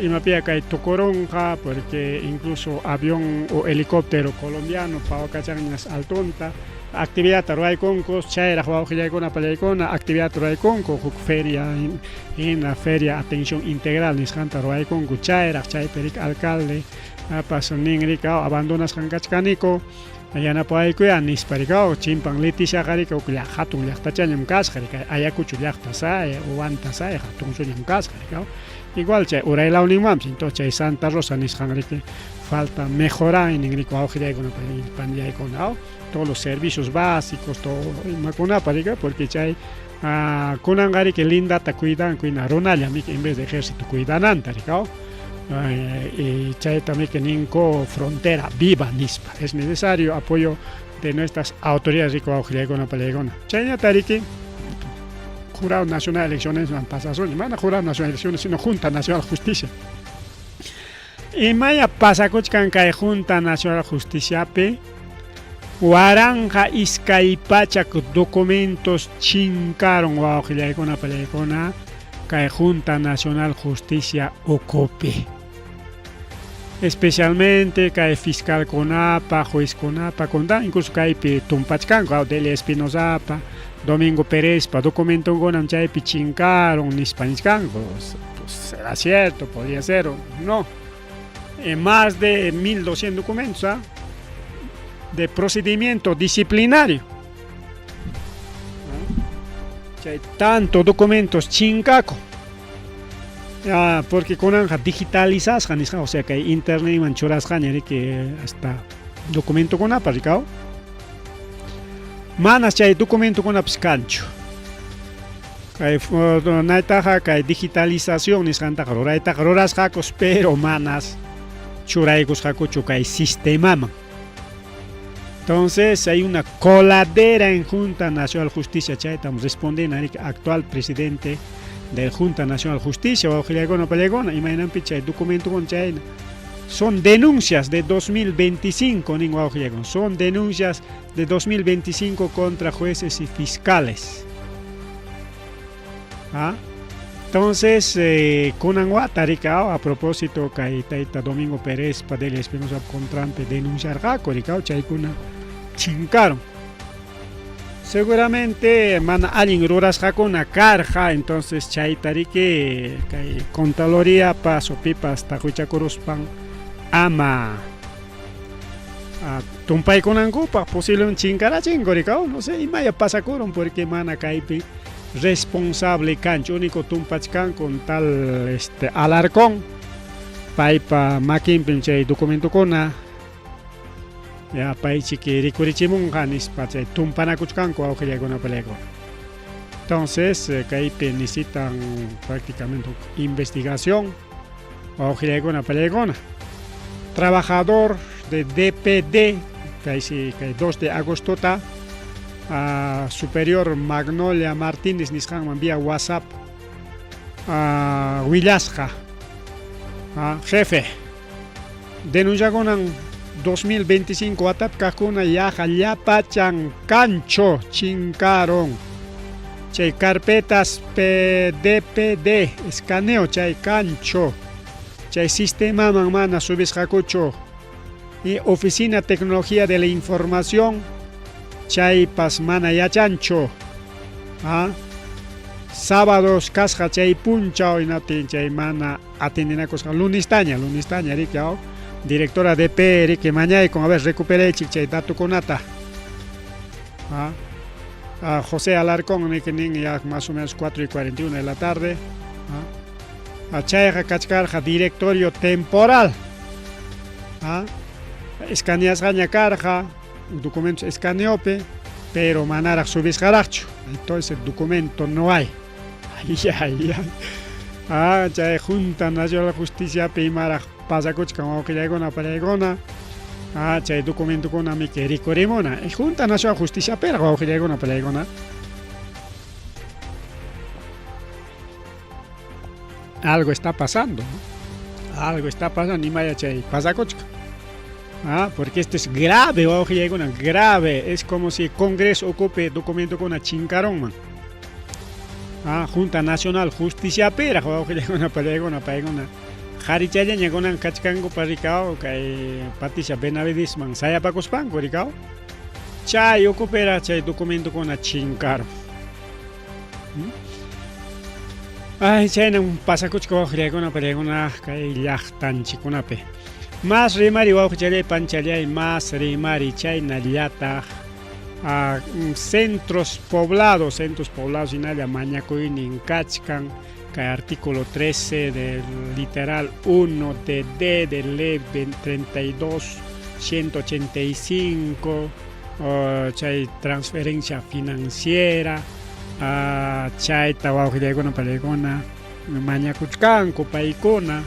A: Imapia kay tukurunqa porque incluso avión o helicóptero colombiano pawakachanñas altunta actividad ruwaykunku chayraq wawqillaykuna pallaykuna actividad ruwaykunku huk feria hina feria atención integral nisqanta ruwaykunku chayraq chaypi riki alcalde apas nin rika abandonasqan kachkaniku yanapawaykuya nispa rika chimpan Leticiaqa rika huk hatun llaqtachañam kasqa rika Ayacucho llaqta say Huanta say hatun suñam kasqa rika igual chay uray lawninmanpas entonces chay Santa Rosa nisqan riki falta mejorar nin riki wawqillaykuna panillaykuna todos los servicios básicos todo imakunapa rika porque chay kunanqa riki lindata cuidanku hina runalla miki en vez de ejército cuidananta rika y chayta miki ninku frontera viva nispa es necesario apoyo de nuestras autoridades riki wawqillaykuna pallaykuna chayñata riki Jurado Nacional de Elecciones pasasun mana Jurado Nacional de Elecciones sino Junta Nacional de Justicia imaya pasakuchkan kay Junta Nacional de Justiciapi 1200 documentos chinkaron wawqillaykuna pallaykuna kay Junta Nacional Justicia ukupi especialmente kay fiscalkunapa juezkunapa kunta incluso kaypi tumpachkanku Delia Espinosapa Domingo Perezpa documentokunam chaypi chinkaron nispa nichkanku pues será cierto, podría ser o no. Más de 1200 documentos, ¿ah? De procedimiento disciplinario. Chay tanto documentos chinkaku. Porque kunanja digitalizasqa nisqa, o sea que internetman churasqaña riki hasta documentokunapa rikaw. Manas chay documentokunapas kanchu. Kay naytaqa kay digitalización nisqantaqa ruraytaqa rurasqakus, pero manas churaykusqakuchu kay sistemaman. Entonces hay una coladera en Junta Nacional Justicia, chaytam respondena riki actual presidente del Junta Nacional Justicia, wawqillaykuna pallaykuna, imaynanpi chay documentokuna chayna. Son denuncias de 2025, nin wawqillaykuna, son denuncias de 2025 contra jueces y fiscales. ¿Ah? Entonces, kunan wata rika, a propósito, kay tayta Domingo Pérez Delia Espinosa contranpi denunciarqaku rika, chaykuna chinkaron. Seguramente mana allin rurasqakuna karqa, entonces chayta riki kay Contraloría sopipas taqwichakuruspan ama tumpaykunankupaq posiblemente chinkarachinku rika, no sé imaya pasakurun porque mana kaypi responsable kanchu, único tumpachkanku tal Alarcón, paypa makinpim chay documentokuna ya paychiki rikurichimunqa nispa chay tumpanakuchkanku wawqillaykuna palaykuna. Entonces kaypi necesitan prácticamente investigación wawqillaykuna palaykuna. Trabajador de DPD kaysi kay 2 de agostota Superior Magnolia Martínez nisqanman vía WhatsApp willasqa. Jefe, denunciakunan 2025 watapi kaqkuna yaqa llapachan kancho chinkaron. Chay carpetas PDPD escaneo chay kancho. Chay sistemaman mana subisqakuchu. Y Oficina Tecnología de la Información chaypas mana yachanchu. ¿Ah? Sábados kasqa chay punchaw hinaptin chay mana atendinakusqa lunistaña, lunistaña riki aw. Directora DP riki mañaykun a ver recuperaychik chay datukunata. ¿Ah? Ah, José Alarcón niki nin ya más o menos 4 y 41 de la tarde. ¿Ah? Chayqa kachkarqa directorio temporal. ¿Ah? Escaneasqaña karqa documentos escaneopi, pero manaraq subisqaraqchu. Entonces documento no hay. Ay, ay, ay. Ah, chay Junta Nacional de Justiciapi imaraq pasakuchkan wawqillaykuna panaykuna. Ah, chay documentokuna miki rikurimuna. Junta Nacional de Justiciapiraq wawqillaykuna panaykuna. Algo está pasando, ¿no? Algo está pasando, imaya chay pasakuchkan. Ah, porque esto es grave, wawqillaykuna, grave. Es como si Congreso ocupe documentokuna chinkaronman. Ah, Junta Nacional Justiciapiraq wawqillaykuna panaykuna paykuna qharichallaña kunan kachkankupa rikaw kay Patricia Benavidesman sayapakuspanku rikaw. Chay ukupiraq chay documentokuna chinkaron. Ay, chaynam pasakuchka wawqillaykuna panaykuna kay llaqtanchikkunapi. Mas rimari wawqichallay panchallay mas rimari chaynallataq centros poblados, centros poblados hinalla mañakuynin kachkan kay artículo 13 del literal 1 de D del ley 32 185 chay transferencia financiera chayta wawqillaykuna panaykuna mañakuchkanku paykuna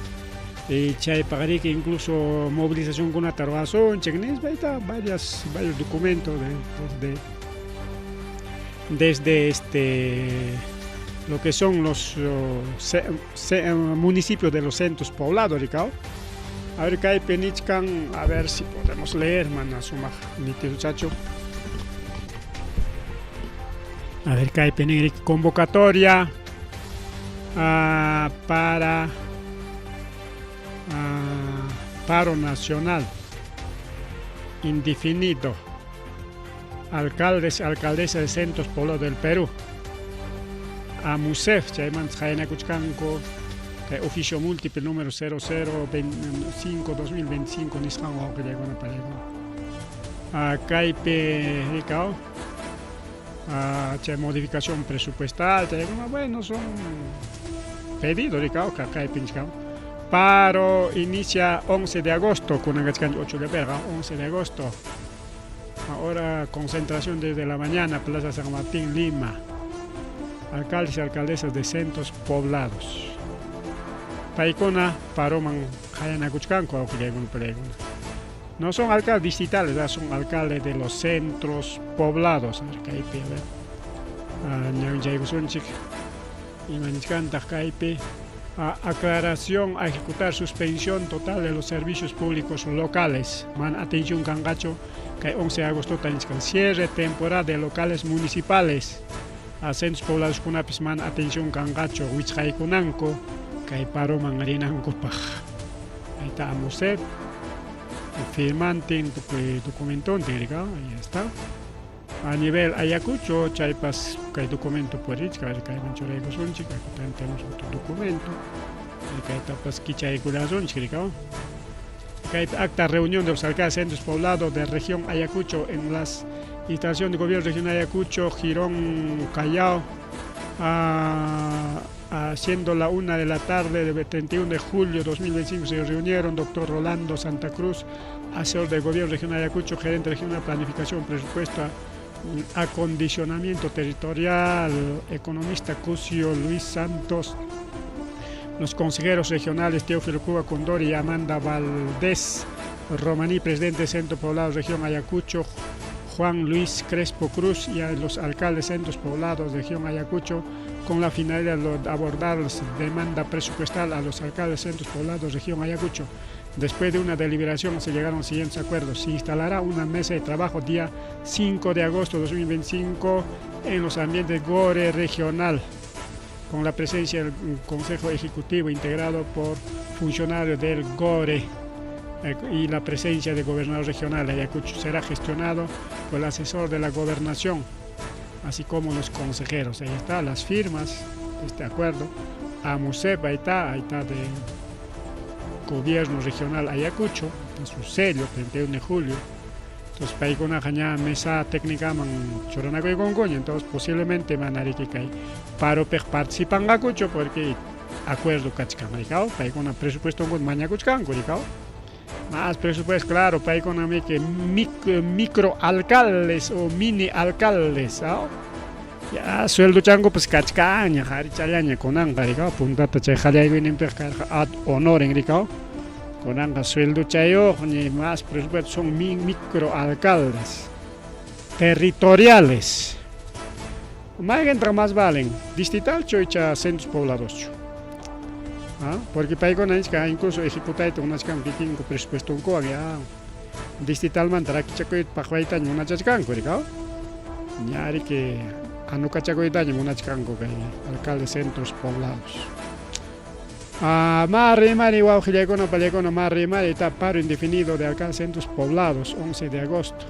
A: y chaypaqriki incluso movilizacionkunata ruwasunchik nispa está varias varios documentos de, desde este lo que son los municipios de los centros poblados, rikaw. A ver, kaypi nichkan, a ver si podemos leer, mana sumaq nitiduchachu. A ver, kaypi nin convocatoria para paro nacional indefinido. Alcaldes, alcaldesas de centros poblados del Perú. AMUSEF, chaymanta qaynakuchkanku kay oficio múltiple número 005 2025 nisqan wawqillaykuna panaykuna. Kaypi rikaw chay modificación presupuestal, chaykuna, bueno, son pedidos rikaw kaypi nichkan. Paro inicia 11 de agosto, kunan kachkanchik 8 de perqa, 11 de agosto. Ahora concentración desde la mañana, Plaza San Martín, Lima. Alcaldes y alcaldesas de centros poblados. Paykuna paroman qayanakuchkanku wawqillaykuna panaykuna. No son alcaldes distritales, son alcaldes de los centros poblados. A ver, kaypi, a ver. Ñawinchaykusunchik. Ima nichkantaq kaypi. Aclaración a ejecutar suspensión total de los servicios públicos locales. Man atención kanqachu kay 11 de agosto nichkan cierre temporal de locales municipales. A centros poblados kunapis man atención kanqachu wichqaykunanku kay paroman rinankupaq. Ahí está AMUSEP, firmantin tukuy documentontin rikaw, ahí está. A nivel Ayacucho, chaypas kay documento purichka, kayman churaykusunchik, aquí también tenemos otro documento. Kaytapas kichaykullasunchik rikaw. Kay acta reunión de los alcaldes de centros poblados de región Ayacucho en las instalaciones de gobierno regional Ayacucho, Girón, Callao, siendo la 1 de la tarde del 31 de julio de 2025 se reunieron doctor Rolando Santa Cruz, asesor del gobierno regional Ayacucho, gerente regional planificación, presupuesto, acondicionamiento territorial, economista Cusio Luis Santos, los consejeros regionales Teófilo Cuba Condori y Amanda Valdés Romaní, presidente del Centro Poblado Región Ayacucho, Juan Luis Crespo Cruz y a los alcaldes centros poblados de región Ayacucho con la finalidad de abordar la demanda presupuestal a los alcaldes centros poblados región Ayacucho. Después de una deliberación se llegaron los siguientes acuerdos. Se instalará una mesa de trabajo día 5 de agosto de 2025 en los ambientes Gore Regional, con la presencia del Consejo Ejecutivo integrado por funcionarios del Gore y la presencia del gobernador regional de Ayacucho. Será gestionado por el asesor de la gobernación, así como los consejeros. Ahí está, las firmas de este acuerdo. AMUSEP, ahí está de Gobierno Regional Ayacucho, está su sello, 31 de julio. Entonces, paykunaqa ña mesa técnica churanakuykunkuña, entonces posiblemente manariki kay paropiq participanqakuchu porque acuerdo kachkan, rikaw, paykuna presupuesto mañakuchkanku, rikaw. Más presupuesto, claro, paykuna que micro alcaldes o mini alcaldes, ¿no? Ya sueldo chango pues kachkaña, qharichallaña kunanqa, rikaw, puntata chay qallaykuyninpiq karqa ad honorem, rikaw. Kunanqa sueldo chayuq ni más presupuesto, son micro alcaldes territoriales. Mayqintaq más valen, distritalchu icha centros pobladoschu? ¿Ah? Porque paykuna nichka incluso ejecutayta munachkanku kikinku presupuestonkuwan ya distritalmanta rakichakuyta paqwaytaña munachachkanku, rikaw. Ña riki anukachakuytaña munachkanku kay alcalde centros poblados. Ah, mari mari wawqillaykuna pallaykuna mari mari está paro indefinido de alcaldes centros poblados 11 de agosto.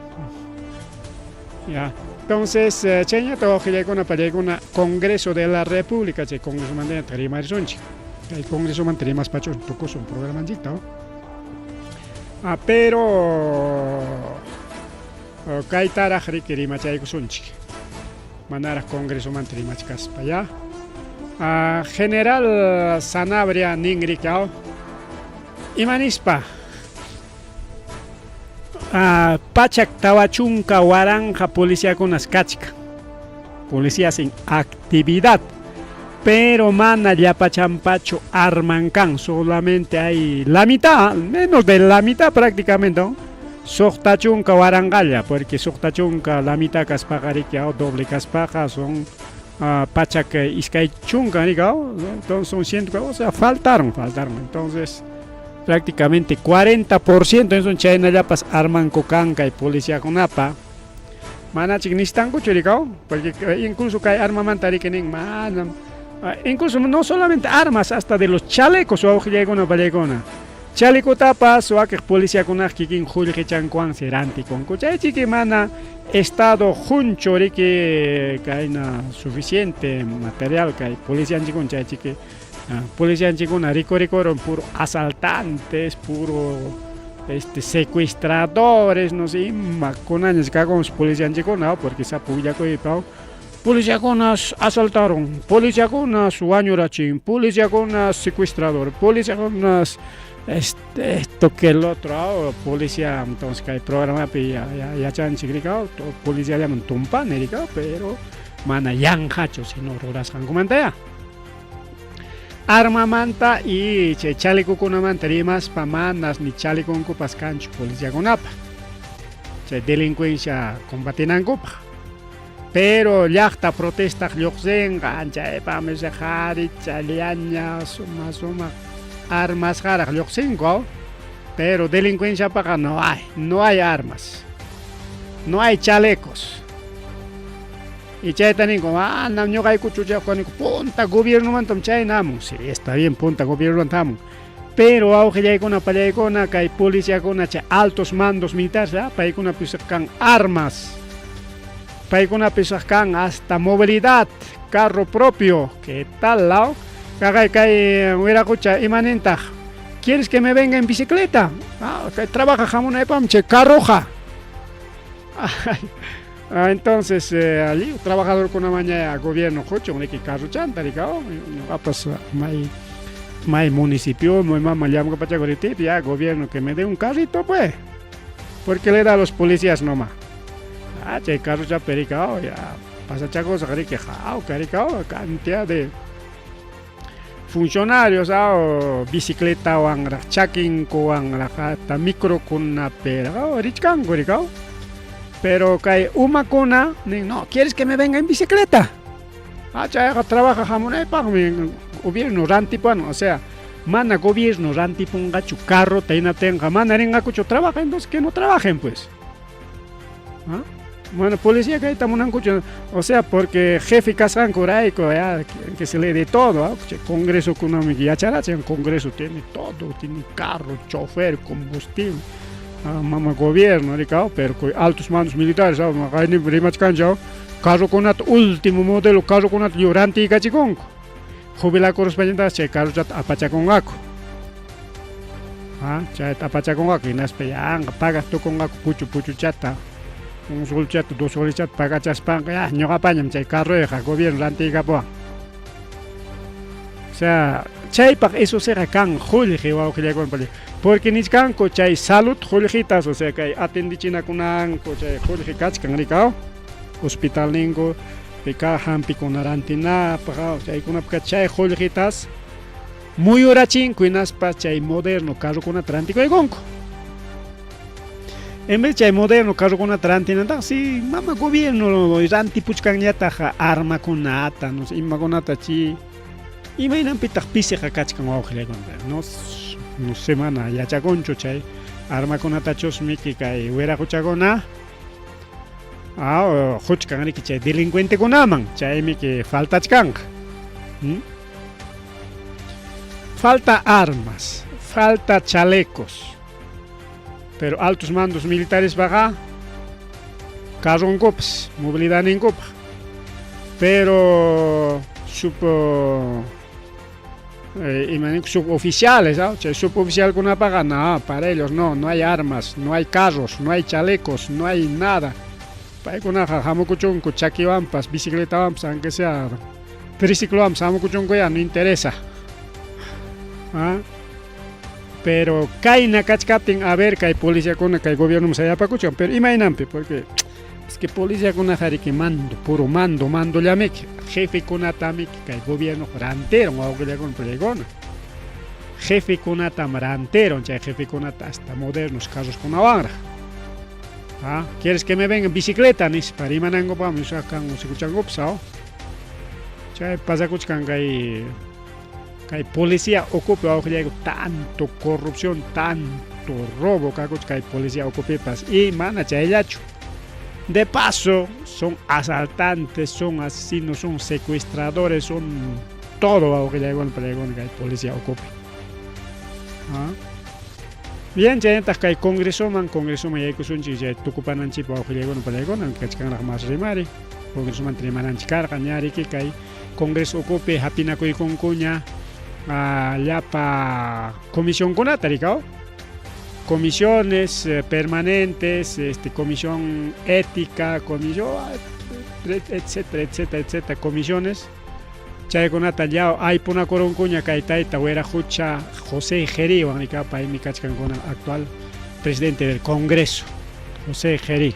A: Ya. Entonces, chayñata wawqillaykuna pallaykuna Congreso de la República chay Congresomanta rimarisunchik. Kay Congresomanta rimaspachu tukusun programanchikta. Ah, pero kaytaraq riki rimachaykusunchik. Manaraq Congresomanta rimachkaspa, ya. Ah, General Sanabria nin rikaw. Imanispa? Ah, 140,000 policiakunas kachkan. Policías en actividad. Pero mana llapachampachu arman kan, solamente hay la mitad, menos de la mitad prácticamente, ¿no? 60,000 waranqalla, porque 60 la mitad kaspaqa riki, doble kaspaqa son 120, entonces son 100, o sea, faltaron, faltaron. Entonces, prácticamente 40% entonces chaynallapas armanku kan kay policiakunapa. Manachik nishtankuchu rikaw, porque incluso kay armamanta riki nin manam, incluso no solamente armas, hasta de los chalecos wawqillaykuna pallaykuna. Chalecotapas wakiq policiakunaq kikin qullqichankuwansi rantikunku. Chaychiki mana estado qunchu riki kayna suficiente material kay policianchikuna chaychiki policianchikuna rikurikurun puro asaltantes, puro secuestradores, no sé, imakunañas kakunpas policianchikuna, porque sapa willakuypi policiakunas asaltaron, policiakunas wañurachin, policiakunas secuestrador, policiakunas esto que el otro, policía, entonces kay programapi yachanchik rikaw, policiallaman tumpani rikaw, pero mana yanqachu sino rurasqankumanta ya. Armamanta y chay chalecokunamanta rimaspa manas ni chaleconkupas kanchu policiakunapa. Chay delincuencia combatinankupaq. Pero llaqta protestaq lluqsinqa anchaypami qharichallaña suma sumaq armasqaraq lluqsinku, pero delincuenciapaqa no hay, no hay armas. No hay chalecos. Y chayta ninku, manam ñuqaykuchu kaniku punta gobiernomantam chayna hamun. Sí, está bien, punta gobiernomanta hamun. Pero wawqillaykuna pallaykuna kay policiakuna chay altos mandos militares, paykuna pisaq kan armas. Paykuna pisaq kan hasta movilidad, carro propio. ¿Qué tal, lao? Kaqay kay wiraqucha imanintaq? ¿Quieres que me venga en bicicleta? Ah, kay trabaja hamunaypam chay carroja. Ah, entonces, allí trabajadorkunamanña gobierno quchun riki carrochanta rikaw, ñuqapas may may municipio, may mama llamk'apachakuriptiypi ya gobierno que me dé un carrito pues. Porque le da a los policías nomás. Ah, chay carrochapi rikaw ya pasachakusaq riki hawka rikaw cantidad de funcionarios bicicletawanraq chakinkuwanraq hasta microkunapiraq richkanku rikaw. Pero kay umakuna nin, no, ¿quieres que me venga en bicicleta? Ah, chayqa trabaja hamunaypaqmi gobierno rantipuwan, o sea, mana gobierno rantipunqachu carrota hinaptinqa mana rinqakuchu trabaja, entonces que no trabajen pues. ¿Ah? Mana policía kayta munankuchu, o sea, porque jefe kasqankurayku, ya, que se le dé todo, ¿ah? Congresokunami yacharachin, Congreso tiene todo, tiene carro, chofer, combustible. Ah, mama gobierno, rikao, pero altos mandos militares, ah, rimachkanchu, carrokunata último modelo carrokunata lliw rantiykachikunku. Jubilakuruspañataq chay carrochata apachakunqaku. Ah, chayta apachakunqaku hinaspa yanqa pagaq tukunqaku puchu puchuchata, un solchata, dos solchata pagachaspanqa, ya ñuqapañam chay carroyqa gobierno rantiykapuwan. O sea, chaypaq eso siqa kan qullqi wawqillaykuna, porque nichkanku chay salud qullqitas, o sea, kay atendichinakunanku chay qullqi kachkan rikaw, hospitalninku pika hampikuna rantinapaq, chaykunapaq chay qullqitas muyurachinku hinaspa chay moderno carrokunata rantikuykunku. En vez chay moderno carrokunata rantinantaqa, si mama gobierno rantipuchkanñataq armakunata, no sé, imakunata chi imaynanpitaq pisiqa kachkan wawqillaykuna. No, no sé, mana yachakunchu chay armakunatachusmiki kay wiraquchakuna ah, quchkan riki chay delincuentekunaman, chaymiki faltachkanqa. Falta armas, falta chalecos. Pero altos mandos militares baja carronkupas, movilidadninkupaq. Pero supo suboficiales, ¿no? Chay suboficialkunapaqa no, para ellos no, no hay armas, no hay carros, no hay chalecos, no hay nada. Paykunaqa hamukuchunku chakiwanpas, bicicletawanpas, aunque sea triciclowanpas hamukuchunku ya no interesa. ¿Ah? Pero kayna kachkaptin, a ver, kay policiakuna kay gobierno sayapakuchkan, pero imaynanpi, porque es que policiakuna riki mando, puro mando, mando llamiki, jefekunatamiki kay gobierno rantiron wawqillakuna puriykuna. Jefekunatam rantiron, chay jefekunata hasta modernos carroskunawanraq. ¿Ah? ¿Quieres que me venga en bicicleta? Nispa rimanankupaqmi usaqkan usikuchankupas, ¿ah? Chay pasakuchkan kay policía ukupi wawqillayku, tanto corrupción, tanto robo kakuchkan kay policía ukupipas y mana chayllachu. De paso, son asaltantes, son asesinos, son secuestradores, son todo wawqillaykuna pariykuna kay policía ukupi. ¿Ah? Bien, chaynataq kay congresoman yaykusunchik chay tukupananchikpaq wawqillaykuna pariykuna, kachkanraq mas rimari. Congresomanta rimananchik karqa ñariki kay congreso ukupi hapinakuykunkuña llapa comisionkunata rikaw. Comisiones permanentes, comisión ética, comisión, etcétera, etcétera, etcétera, comisiones. Chaykunata ya aypunakurunkuña kay tayta Wiraqucha José Jerí, rikaw, paymi kachkan kunan actual presidente del Congreso, José Jerí.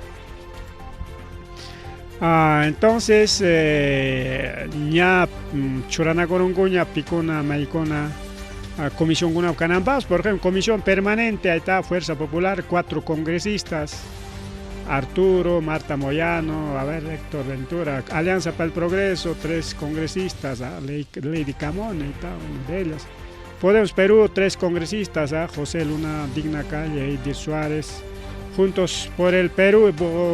A: Ah, entonces, ña churanakurunkuña pikuna, maykuna, comisionkuna kananpas, por ejemplo, comisión permanente, ahí está Fuerza Popular, 4 congresistas, Arturo, Marta Moyano, a ver, Héctor Ventura, Alianza para el Progreso, 3 congresistas, ¿ah? Lady Camón, ahí está, uno de ellos. Podemos Perú, 3 congresistas, ¿ah? José Luna, Digna Calle, Eidir Suárez. Juntos por el Perú,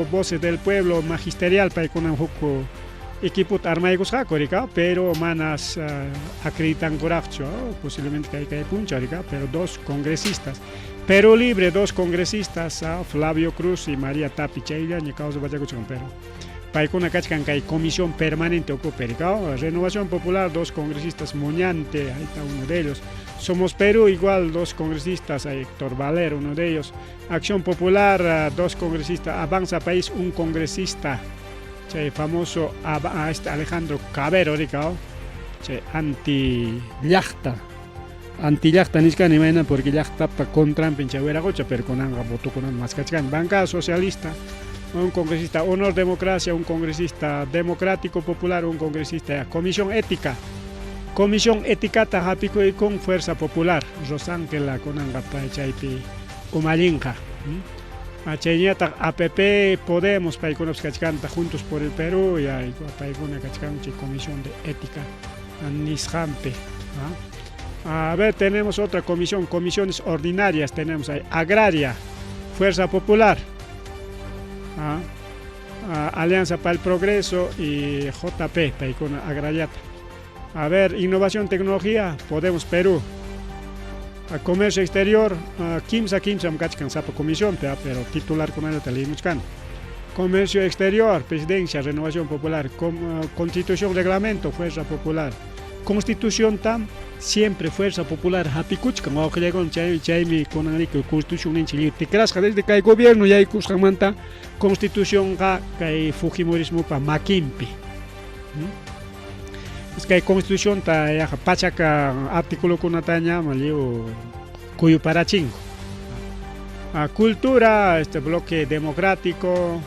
A: Voces del Pueblo, Magisterial, paykuna huk equipota armaykusqaku, rika, pero manas acreditankuraqchu, posiblemente kay kay punchaw, rika, pero 2 congresistas. Perú Libre, 2 congresistas, Flavio Cruz y María Tapi, chayllaña kawsapachakuchkan, pero paykuna kachkan kay comisión permanente ukupi, rika. Renovación Popular, 2 congresistas, Muñante, ahí está uno de ellos. Somos Perú, igual 2 congresistas, Héctor Valero, uno de ellos. Acción Popular, 2 congresistas. Avanza País, un congresista. Chay famoso este Alejandro Cabero, rika, chay anti llaqta. Anti llaqta nichkani imayna porque llaqtapa contranpi chay wiraqucha, pero kunanqa votokunata maskachkani. Bancada Socialista, un congresista. Honor Democracia, un congresista. Democrático Popular, un congresista. Comisión Ética. Comisión Éticata hapikuykun Fuerza Popular, Rosángela kunanqa chaypi umallinqa. Chayñataq APP, Podemos paykunapas kachkantaq Juntos por el Perú ya paykuna kachkan chay Comisión de Ética nisqanpi. A ver, tenemos otra comisión, comisiones ordinarias tenemos ahí, Agraria, Fuerza Popular, Alianza para el Progreso y JP, paykuna agrariata. A ver, Innovación, Tecnología, Podemos Perú. A Comercio Exterior, kimsa kimsam kachkan sapa comisión, pero titularkunallata leyimuchkani. Comercio Exterior, Presidencia, Renovación Popular, Constitución, Reglamento, Fuerza Popular. Constitución tam siempre Fuerza Popular hapikuchkan wawqillaykuna, chay chaymi kunanriki Constitución ninchik lliw tikrasqa desde kay gobierno yaykusqanmanta Constitucionqa kay Fujimorismopa makinpi. Kay Constitucionta yaqa pachaka articulokunataña lliw kuyuparachinku. Cultura, este Bloque Democrático,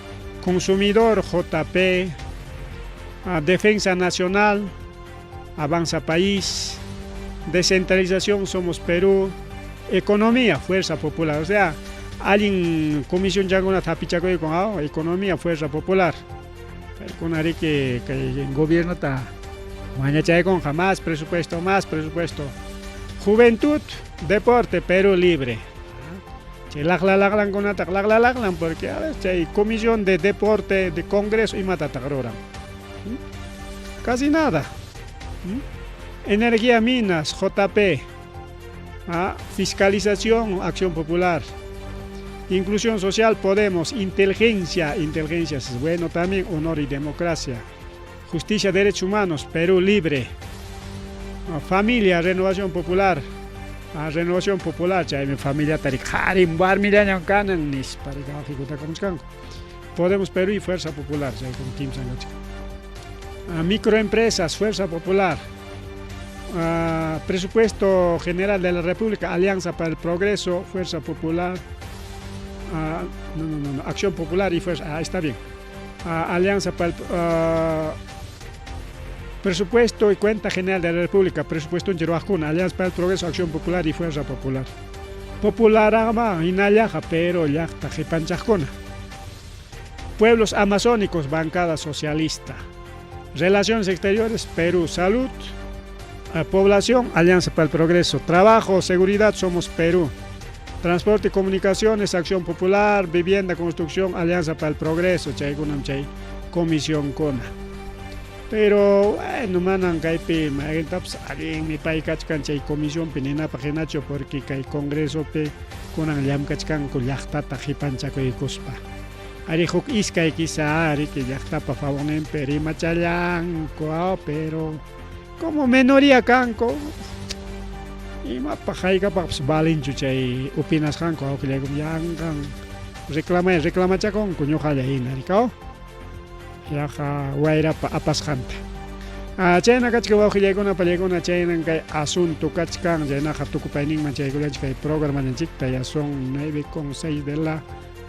A: Consumidor, JP, Defensa Nacional, Avanza País, Descentralización, Somos Perú, Economía, Fuerza Popular. O sea, allin comisión chakunata hapichakuyku, Economía, Fuerza Popular. Paykunariki kay gobiernota mañachaykunqa más presupuesto, más presupuesto. Juventud, Deporte, Perú Libre. Chay laqla laqlankunataq laqla laqlan porque a ver, chay comisión de deporte de congreso imatataq ruran. Casi nada. Energía, Minas, JP. Fiscalización, Acción Popular. Inclusión Social, Podemos. Inteligencia, inteligencia es bueno también, Honor y Democracia. Justicia, Derechos Humanos, Perú Libre. Familia, Renovación Popular. Renovación Popular, chaymi familiata qharim warmillañam kanan nispa waqikutakamuchkanku. Podemos Perú y Fuerza Popular, chaykuna kimsan kachkan. Microempresas, Fuerza Popular. Presupuesto General de la República, Alianza para el Progreso, Fuerza Popular. No, no, no, no, Acción Popular y Fuerza, está bien. Alianza para el Presupuesto y Cuenta General de la República, Presupuesto en Alianza para el Progreso, Acción Popular y Fuerza Popular. Popular ama, hinallaqa, pero llaqta qipanchaqkuna. Pueblos amazónicos, Bancada Socialista. Relaciones Exteriores, Perú, Salud. Población, Alianza para el Progreso. Trabajo, Seguridad, Somos Perú. Transporte y Comunicaciones, Acción Popular. Vivienda, Construcción, Alianza para el Progreso. Chaykunam chay comisión kuna. Pero, bueno, manan kaypi mayqintapas allinmi pay kachkan chay comisiónpi ninapaq hinachu porque kay congresopi kunan llamkachkanku llaqtata qipanchakuykuspa. Ari huk iskay quizá riki llaqtapa favorninpi rimachallanku, pero como minoría kanku imapaq haykapaqpas valinchu chay opinasqanku wawqillaykum yanqan reclamay reclamachakunku ñuqalla hina rikaw yaqa wayrapa apasqanta. Chayna kachkan wawqillaykuna pallaykuna, chaynan kay asunto kachkan. Chaynaqa tukupayninman chaykullanchik kay programanchikta, ya son 9:06 de la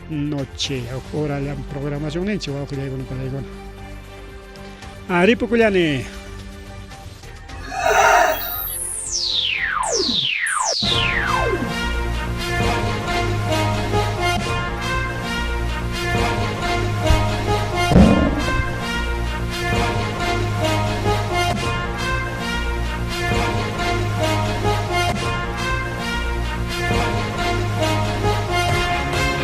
A: noche, hora programación ninchik wawqillaykuna pallaykuna. Ripukullani.